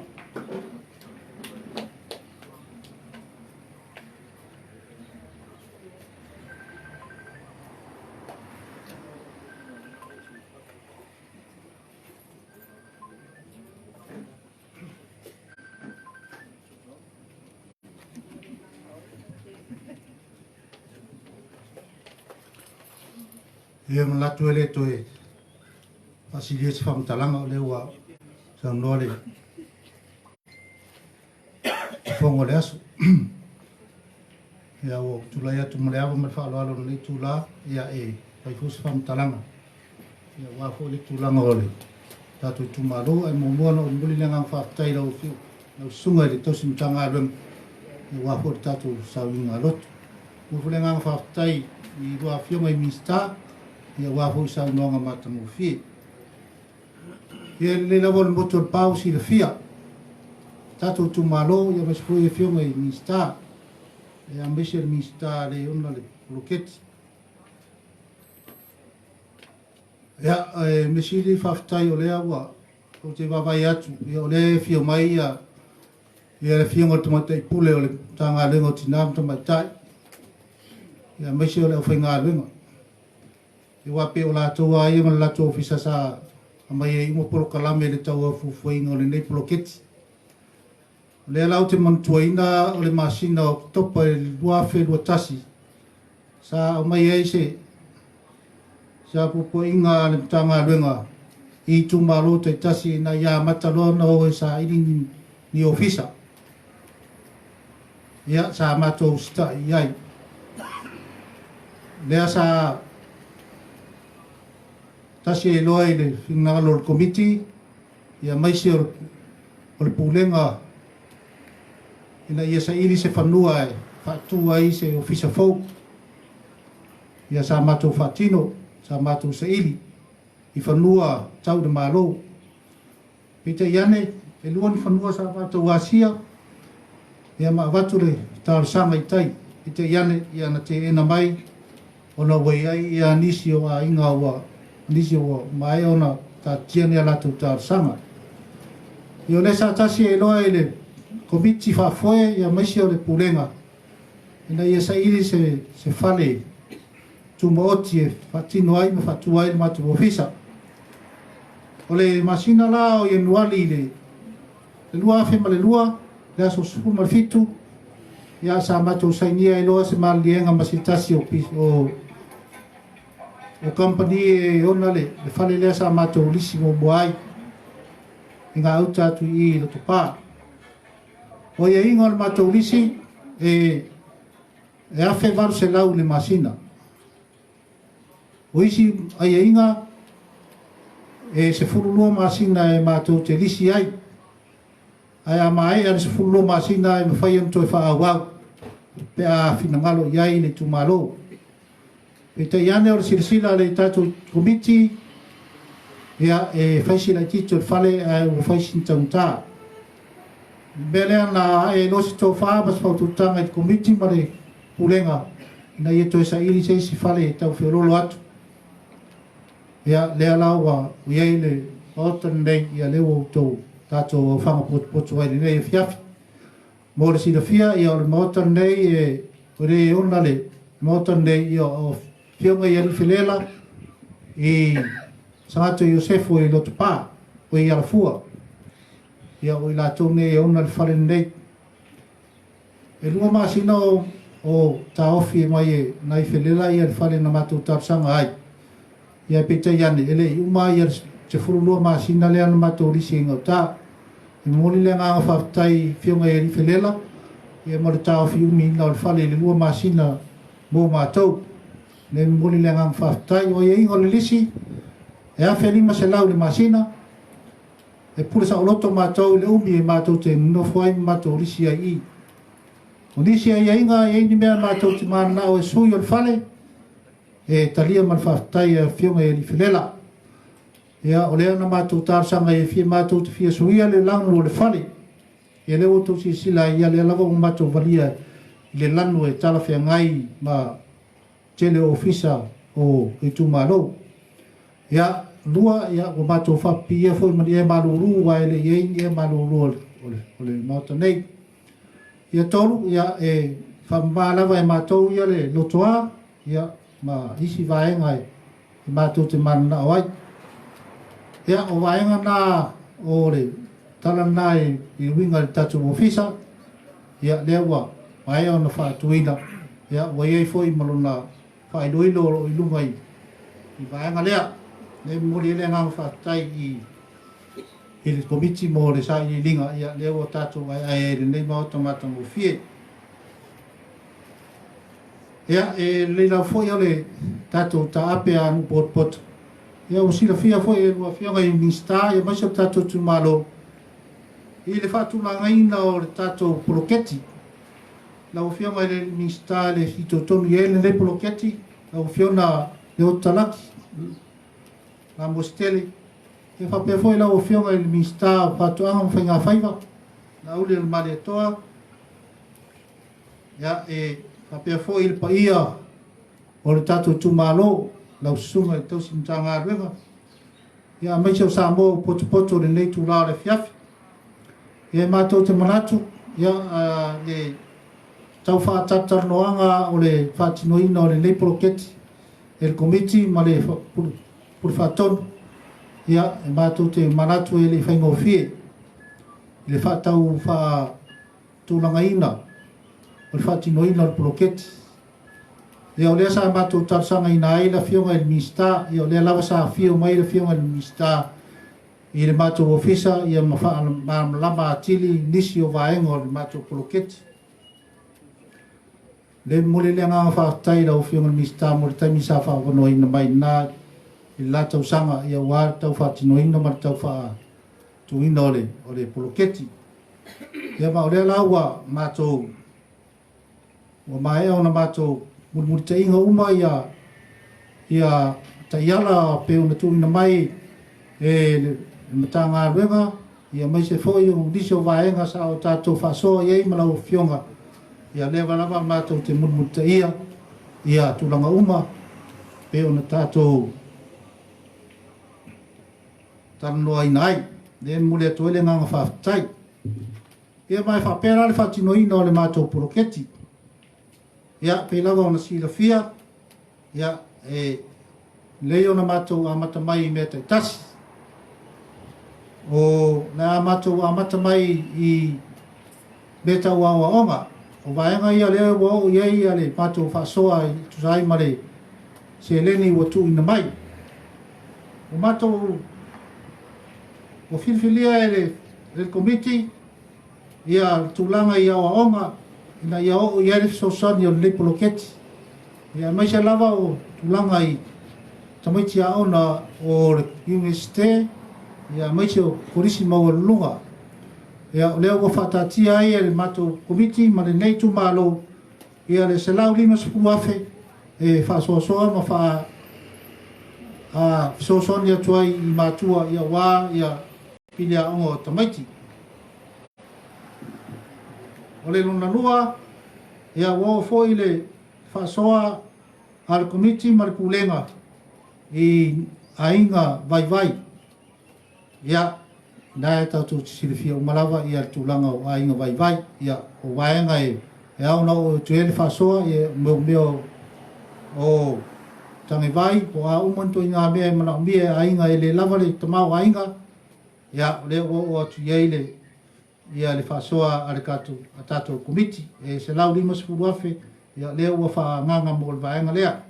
Ia manatu e le toe faasilia se faamatalaga o lea ua saunoa le fofoga o le aso. Ia ua tulai atu ma le ava ma le faaaloalo i lenei itula, ia e fai foi se faamatalaga. Ia, aua foi le tulaga o le tatou itumalo. Ae muamua ona ou momoli le agaga faafetai i lau Afioga, lau Susuga i le Tausi Matagaluega, ia aua foi le tatou sauniga lotu. Momoli foi le agaga faafetai i lua Afioga i Minisita, ia aua foi saunoaga matagofie. Ia, e lelei lava o le motu o Lepa ua silafia, tatou itumalo, ia aemaise foi Afioga i Minisita, ia aemaise le Minisita le ona le poloketi. Ia, e mea sili faafetai o lea ua ou te vaavaai atu, ia o lea e afio mai ia, ia le Afioga i le Tamaitai Pule o le Matagaluega o Tina ma Tamaitai, ia aemaise o le aufaigaluega. Ia aua pei o latou lava ia ma le latou ofisa sa aumai ai uma polokalame i le tau fuafuaina o lenei poloketi. O lea la ou te manatuaina o le masina o Oketopa i le 2021, sa aumai ai se puapuaiga a le Matagaluega i itumalo taitasi ina ia amata loa ona o e saili ni, ni ofisa. Ia, sa matou usitai i ai. Lea sa tasi ai loa i le finagalo o le Komiti, ia aemaise o le o le Pulega ina ia saili se fanua e faatu ai se ofisa fou. Ia sa matou faatino, sa matou saili i fanua tau i le Malo. Peitai ane, e lua ni fanua sa matou asia, ia ma avatu le talosaga i tai. Peitai ane, ia na teena mai ona ua i ai ia nisi o aiga ua, nisi ua maea ona taatitia ni a latou talosaga. Ia o lea sa tasi ai loa i le Komiti Faafoe ia aemaise o le Pulega ina ia saili se, se fale tumaoti e faatino ai ma faatu ai le matou ofisa. O le masina la o Ianuari i le 2002, le aso 17, ia sa matou sainia ai loa se maliliega ma se tasi o, o, o kamupani e ona le, le fale lea sa matou lisi muamua ai i gauta atu i i Lotopa. O aiaiga o le matou lisi e, e $1,800 i le masina. O isi aiaiga e 12 masina e matou te lisi ai, ae a maea le 12 masina e mafai ona toe faaauau pe a finagalo i ai le itumalo. Peitai ane o le silasila a le tatou Komiti, ia e fai si laitiiti o le fale ae ua fai sina taugata. O le mea lea na ae ai loa se tofa ma se fautuataga i le Komiti ma le Pulega ina ia toe saili se isi fale e tau feoloolo atu. Ia, lea la ua i ai le Maota lenei, ia lea ua outou tatou aofaga potopoto ai i lenei afiafi. Mo le silafia, ia o le Maota lenei e o le e ona le Maota lenei, ia o Afioga i Alii Felela i Sagato Iosefo i Lotopa, o i Alafua. Ia o i latou nei e ona le fale lenei. E lua masina o, o taofi mai e nai Felela ia le fale na matou talosaga ai. Ia peitai ane, e le i uma ia le 12 masina lea na matou lisi ai gauta. E momoli le agaga faafetai i Afioga i Alii Felela, ia ma le taofi umiina o le fale i le 2 masina mo matou. Le momoli le agaga faafetai. O aiaiga o le lisi, e $1,500 i le masina. E pule saoloto matou i le umi e matou te nonofo ai ma matou lisi ai i. O nisi aiaiga e i ai ni mea matou te mananao e sui o le fale, e talia ma le faafetai e Afioga i Alii Felela. Ia, o lea na matou talosaga ai e fia matou te fia suia le lanu o le fale. Ia lea ua outou silasila ai, ia lea lava ua matou valia i le lanu e talafeagai ma tele o ofisa o itumalo. Ia, lua, ia, ua matou faapipiia foi ma ni ea malulu, aua e le i i ai ni ea malulu o le, o le, o le Maota nei. Ia, tolu, ia, e faamama lava e matou ia le lotoa, ia, ma isi vaega e, e matou te mananao ai. Ia, o vaega na o le tala lena i, i uiga i le tatou ofisa, ia, lea ua maea ona faatuina, ia, ua i ai foi ma lona faailoilo o lo o i luga i, i vaega lea. Lea e momoli ai le agaga faafetai i, i le Komiti mo le sailiiliga, ia, lea ua tatou aeae ai i lenei Maota matagofie. Ia, e lelei lava foi o le tatou taape a nuu potopoto. Ia ua silafia foi e lua Afioga i Minisita aemaise o le tatou itumalo i le faatulagaina o le tatou poloketi. Lau Afioga i le Minisita e le fitoitonu i ai lenei poloketi, lau Afioga Leota Laki Lamositele, ia faapea foi lau Afioga i le Minisita o Faatoaga ma Faigafaiva, Laauli Malietoa, ia e faapea foi le paia o le tatou itumalo, lau Susuga i le Tausi Matagaluega, ia aemaise o Samoa ua potopoto i lenei itula o le afiafi. Ia e matou te manatu, ia le tau faatalatalanoaga o le faatinoina o lenei poloketi e le Komiti ma le Pule Faatonu, ia e matou te manatu e le i faigofie i le faatau faatulagaina o le faatinoina o le poloketi. Ia o lea sa matou talosagaina ai le Afioga i le Minisita, ia o lea lava sa afio mai le Afioga i le Minisita i le matou ofisa ia ma faamalamalama atili nisi o vaega o le matou poloketi. Le momoli le agaga faafetai i lau Afioga i le Minisita mo le taimi sa faaavanoaina mai lena i le la tausaga ia aua le tau faatinoina ma le tau faatuina o le o le poloketi. Ia ma o lea la ua matou Ua maea ona matou mulimulitaina uma ia ia taiala pei ona tuuina mai e le Matagaluega ia aemaise foi o nisi o vaega sa o tatou faasoa i ai ma lau Afioga. Ia lea lava matou te mulimulitaia ia tulaga uma pei ona tatou talanoaina ai. Lea e momoli atu ai le agaga faafetai. Ia ma e faapea la le faatinoina o le matou poloketi. Ia, pei lava ona silafia, ia, e lelei ona matou amata mai i mea taitasi. O le a matou amata mai i mea tau aoaoga. O vaega ia lea ua oo i ai le matou faasoa e tusa ai ma le seleni ua tuuina mai. Ua matou ua filifilia e le e le Komiti ia le tulaga i aoaoga ina ia oo i ai le fesoasoani o lenei poloketi, ia aemaise lava o tulaga i tamaiti aoga o le Iunivesite, ia aemaise o Kolisi Maualuluga. Ia o lea ua faataatia ai e le matou Komiti ma lenei itumalo ia le $150,000 e faasoasoa ma faa fesoasoani atu ai i matua ia aua ia pili aoga o tamaiti. O le lona lua, ia ua oo foi le faasoa a le Komiti ma le Pulega i aiga vaivai. Ia, na e tatou te silafia uma lava ia le tulaga o aiga vaivai. Ia, o vaega e e ao ona oo atu i ai le faasoa, ia o mea o tagevai, po o a uma ni ituaiga mea e manaomia e aiga e le lava le tamaoaiga, ia, o lea ua oo atu i ai le ia le faasoa a le tatou, a tatou Komiti, e $150,000, ia lea ua faaagaaga mo le vaega lea.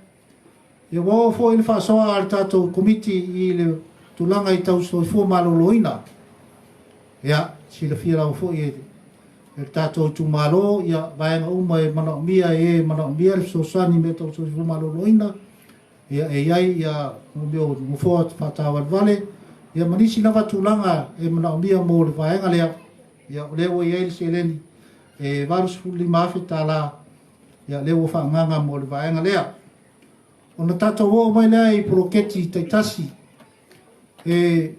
Ia ua oo foi le faasoa a le tatou Komiti i le tulaga i tau soifua maloloina. Ia, silafia lava foi e le tatou itumalo, ia vaega uma e manaomia e e manaomia le fesoasoani i mea tau soifua maloloina, ia e i ai ia mea o nofoa faataavalevale, ia ma nisi lava tulaga e manaomia mo le vaega lea, ia o lea ua i ai le seleni e $85,000, ia lea ua faaagaaga mo le vaega lea. Ona tatou oo mai lea i poloketi taitasi e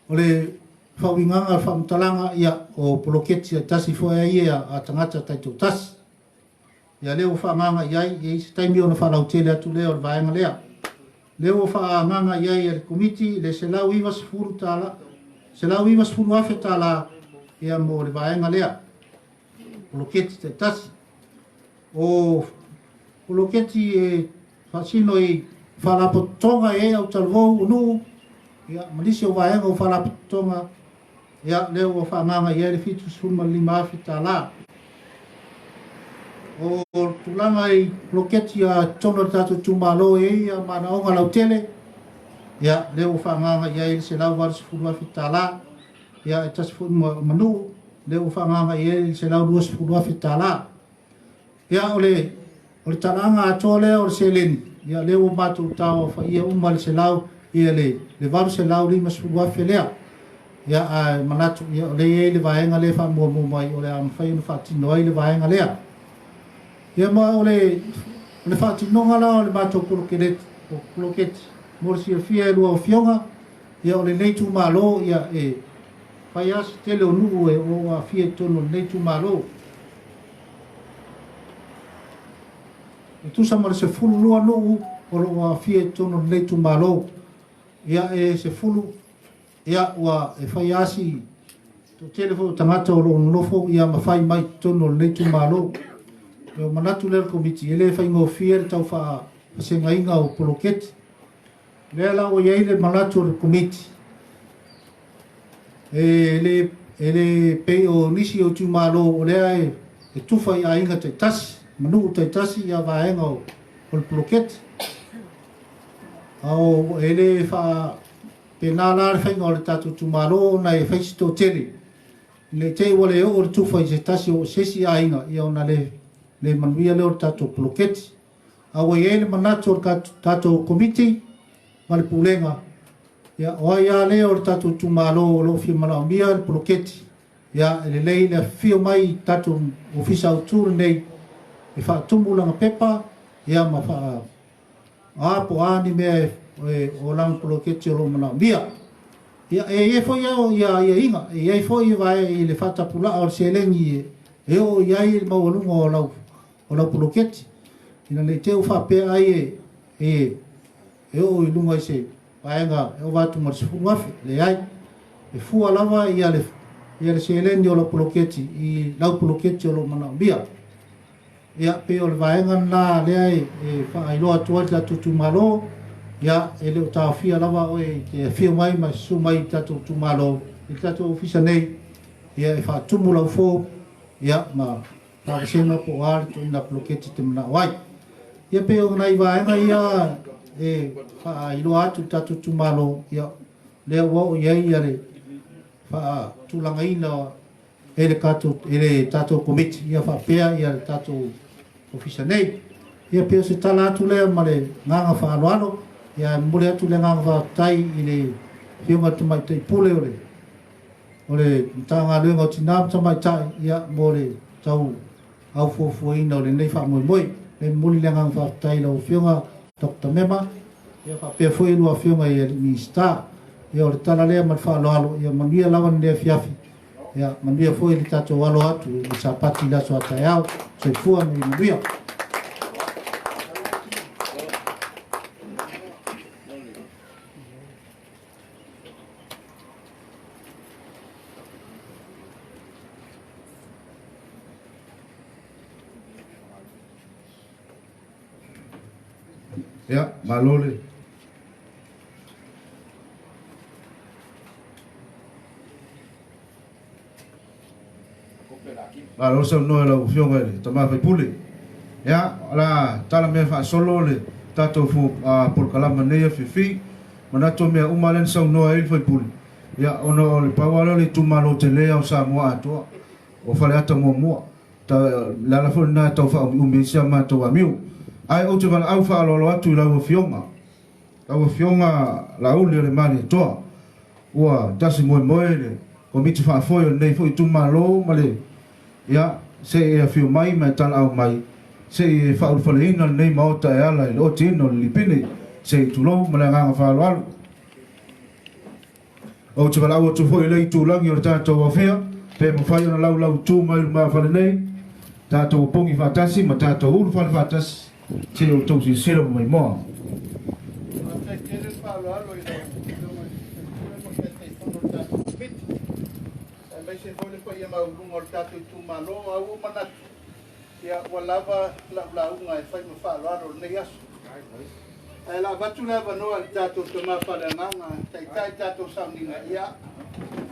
o le faauigaga o le faamatalaga, ia o poloketi taitasi foi a ia a tagata taitoatasi. Ia lea ua faaagaaga i ai, e i ai se taimi ona faalautele atu lea o le vaega lea. Lea ua faaagaaga i ai e le Komiti le $190,000, $190,000 ia mo le vaega lea, poloketi taitasi. O poloketi e faasino i faalapotopotoga e i ai autalavou o nuu, ia, ma nisi o vaega o faalapotopotoga, ia, lea ua faaagaaga i ai le $75,000. O tulaga i poloketi a totonu o le tatou itumalo e i ai manaoga lautele, ia, lea ua faaagaaga i ai le $180,000. Ia, e tasi foi ma nuu, lea ua faaagaaga i ai le $120,000. Ia, o le O le talaaga atoa lea o le seleni, ia lea ua matou tauaofaia uma le selau, ia le $850,000 lea. Ia, ae manatu, ia, o lea e i ai le vaega lea e faamuamua mai, o le a mafai ona faatino ai le vaega lea. Ia ma o le, o le faatinoga la o le matou polokeleti, poloketi, mo le silafia e lua afioga, ia o lenei itumalo, ia e fai lava se tele o nuu e o lo o aafia i totonu o lenei itumalo. E tusa ma le 12 nuu o lo o aafia i totonu o lenei itumalo. Ia e 10, ia ua e fai lava si toatele foi o tagata o lo o nonofo ia ma fai mai i totonu o lenei itumalo. Ia ua manatu lea le Komiti, e le faigofie le tau faavasegaina o poloketi. O lea la ua i ai le manatu o le Komiti, e le, e le pei o nisi o itumalo o lea e, e tufa i aiga taitasi, ma nuu taitasi ia vaega o, o le poloketi. A o, e le faapena la le faiga o le tatou itumalo ona e fai si toatele. Ne i te i ua le oo le tufa i se tasi o se isi aiga, ia ona le, le manuia lea o le tatou poloketi. A ua i ai le manatu o le tatou Komiti ma le Pulega, ia, o ai lava lea o le tatou itumalo o lo o fia manaomia le poloketi, ia, e lelei le afifio mai i tatou Ofisa Autu lenei e faatumu lana pepa, ia, ma faa, a po o a ni mea e, o lana poloketi o lo o manaomia. Ia, e i ai foi ia aiaiga, e i ai foi vae i le faatapulaa o le seleni e oo i ai le maualuga o lau o lau poloketi, ina ne i te i ua faapea ai e, e, e oo i luga i se vaega e ova atu ma le 10,000. Leai. E fua lava ia le, ia le seleni o lau poloketi i lau poloketi o lo o manaomia. Ia, pei o le vaega lena lea e, e faailoa atu ai le tatou itumalo, ia, e le o taofia lava oe i te afio mai ma susu mai i le tatou itumalo, i le tatou ofisa nei, ia, e faatumu lau form, ia, ma Faavasega po o a le tuuina poloketi te manao ai. Ia pei o nai vaega ia e faailoa atu i le tatou itumalo, ia lea ua oo i ai ia le faatulagaina e le tatou, e le tatou komiti, ia faapea ia le tatou ofisa nei. Ia pei o se tala atu lea ma le agaga faaaloalo, ia e momoli atu le agaga faafetai i le Afioga i le Tamaitai Pule o le o le Matagaluega o Tina ma Tamaitai ia, mo le tau aufuafuaina o lenei faamoemoe. E momoli le agaga faafetai i lau Afioga Dr. Mema, ia faapea foi lua Afioga i alii Minisita. Ia o le tala lea ma le faaaloalo, ia manuia lava lenei afiafi, ia manuia foi le tatou alo atu i le Sapati i le aso a taeao. Soifua ma ia manuia. Ia, malo le Malo saunoa i lau Afioga i le Tama Faipule. Ia, o le a tala mea faasolo le tatou polokalama nei afiafi. Manatu o mea uma lea na saunoa ai le Faipule, ia, ona o le pau lava lea o le itumalo tele o Samoa atoa, o Faleata muamua. O le ala foi lena e tau faaumiumi ai si a matou amio. Ae ou te valaau faaaloalo atu i lau Afioga, Lau Afioga Laauli o le Malietoa, ua tasi moemoe le Komiti Faafoe o lenei foi itumalo ma le, ia, se i e afio mai ma e talaau mai, se i e faaulufaleina lenei Maota e ala i le otiina o le lipine, se i tulou ma le agaga faaaloalo. Ou te valaau atu foi i le itulagi o le tatou afea, pe mafai ona laulautu mai lumafale nei, tatou opogi faatasi ma tatou ulufale faatasi, se i outou silasila ma maimoa. Faafetai tele le faaaloalo i lau Afioga i le Sui Pule ma le Taitaifono o le tatou Komiti, aemaise foi le paia maualuga o le tatou itumalo. A ua ou manatu, ia ua lava lau lauga e fai ma faaaloalo i lenei aso. Ae la avatu le avanoa i le tatou tama faaleagaga e taitai le tatou sauniga, ia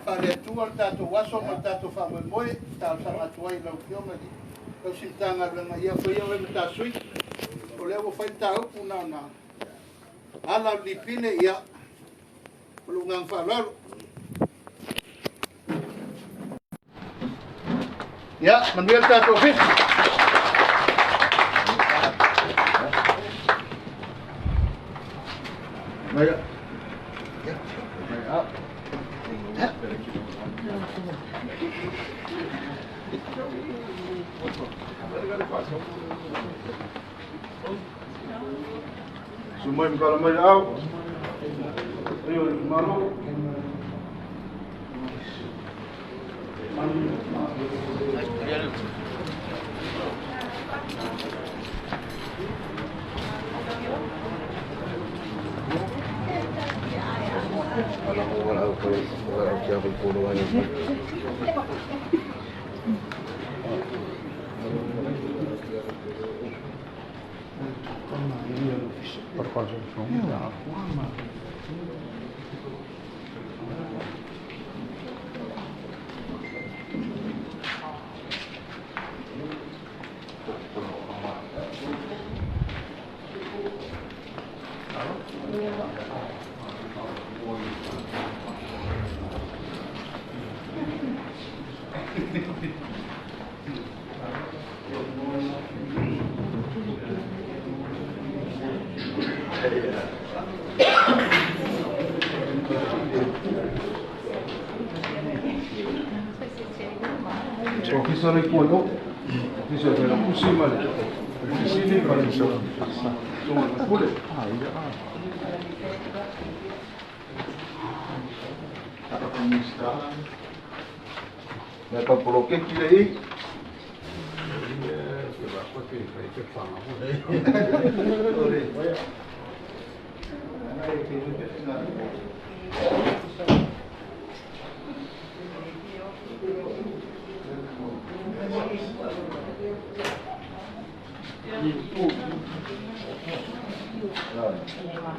faale-Atua le tatou aso ma le tatou faamoemoe. E talosaga atu ai i lau Afioga i le tausi Matagaluega, ia faia oe ma ta sui. O lea ua fai le ta upu na ona ala o le lipine, ia ma lou agaga faaaloalo. Ia, manuia le tatou ofisa. Mai a. Mai a. Susu mai ma tala mai aao. Paia o le itumalo. Ofisa le tua i o. Ofisa o le Failautusi ma le Ofisa Sili ma le Susuga i le Pule. Mea tau poloketi le i.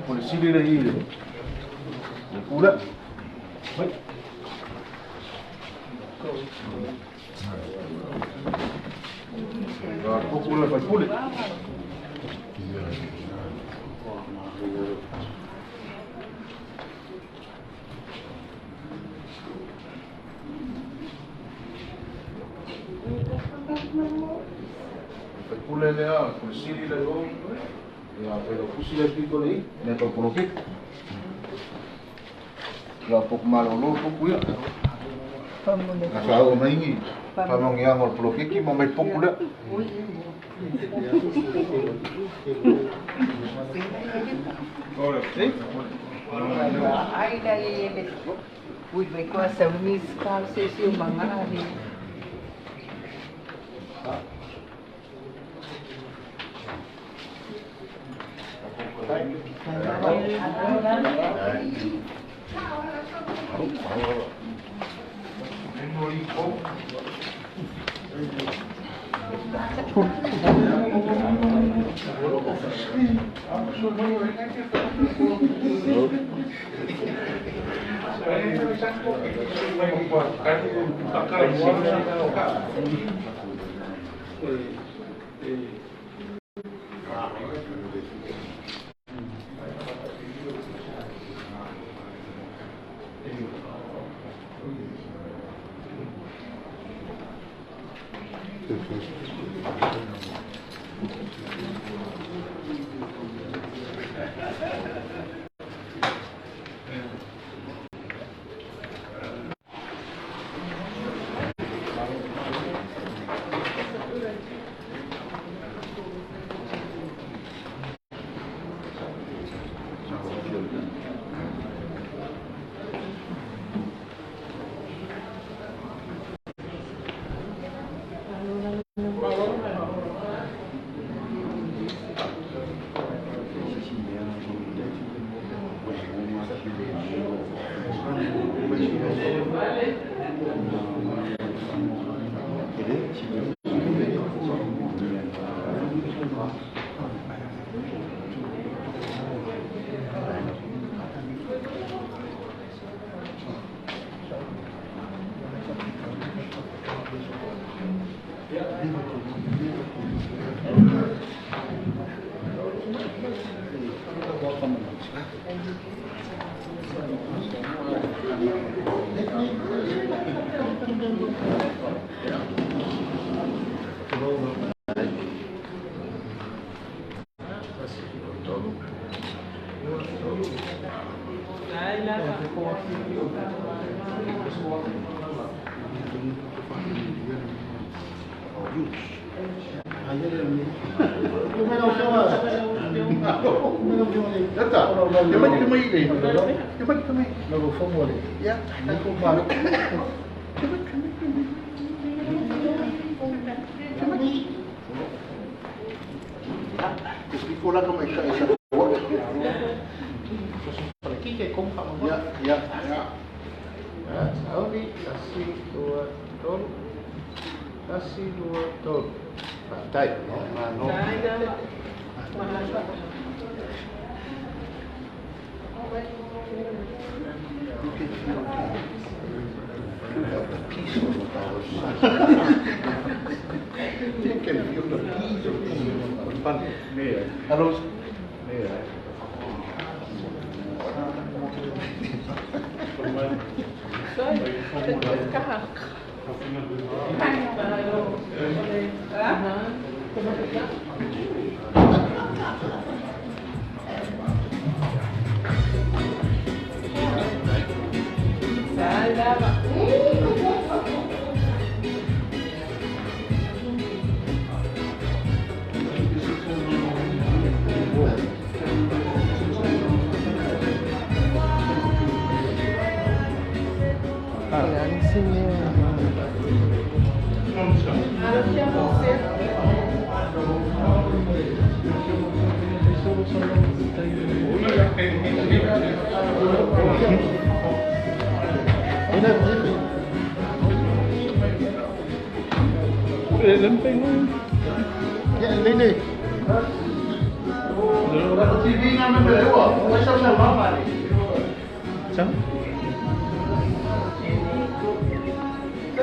O le sili le i le pule. Mai. Pupu le faipule. Faipule lea, o le sili le o. Ia, Failautusi le pito le i, mea tau poloketi. Ia, poku malolo pupu ia. Na faaoo mai ni faamanuiaga o le poloketi ma mai poku lea.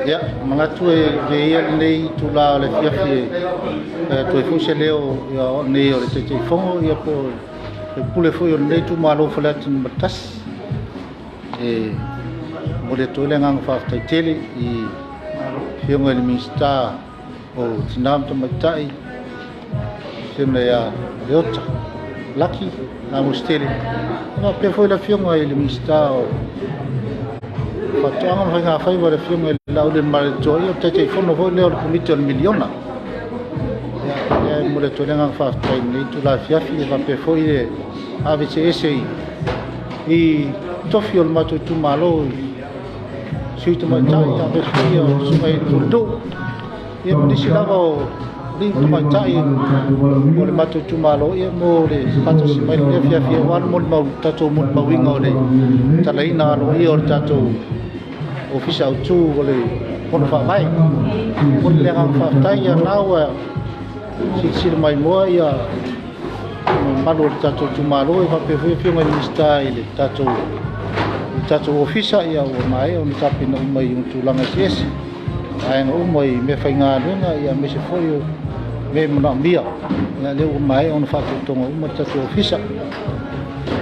Ia, manatu e avea ia lenei itula o le afiafi e atu ai foi se leo ia o nei o le Taitaifono ia po o le pule foi o lenei itumalo Faleata Numera 1. E momoli atu ai le agaga faafetai tele i Afioga i le Minisita o Tina ma Tamaitai, Afioga ia Leota Laki Lamositele, faapea foi le Afioga i le Minisita o Faatoaga ma Faiga Faiva, le Afioga i le Laaulialemalietoa, ia o le Taitaifono foi lea o le Komiti o le Miliona. Ia, e momoli atu ai le agaga faafetai i lenei itula afiafi, e faapea foi le aveseese i tofi o le matou itumalo i sui tamaitai, faapea foi o susuga i le Pulenuu, ia ma nisi lava o alii ma tamaitai o le matou itumalo, ia mo le faatasi mai lenei afiafi aua le molimau tatou molimauina o le talaina aloaia o le tatou Ofisa Autu o le Fono Faavae. Momoli le agaga faafetai, ia na ua silasila mai moa ia mamalu o le tatou itumalo e faapea foi afioga i Minisita i le tatou ofisa, ia ua maea ona tapena uma i tulaga eseese, vaega uma i mea faigaluega, ia aemaise foi o mea e manaomia, ia lea ua maea ona faatautoga uma le tatou ofisa.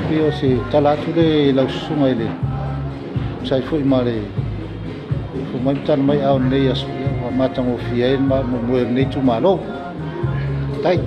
Pei o se tala atu lea i lau susuga i le tusa ai foi ma le fou mai ma tala mai ao lenei aso, ia ua matagofie ai le moemoe o lenei itumalo. Tai.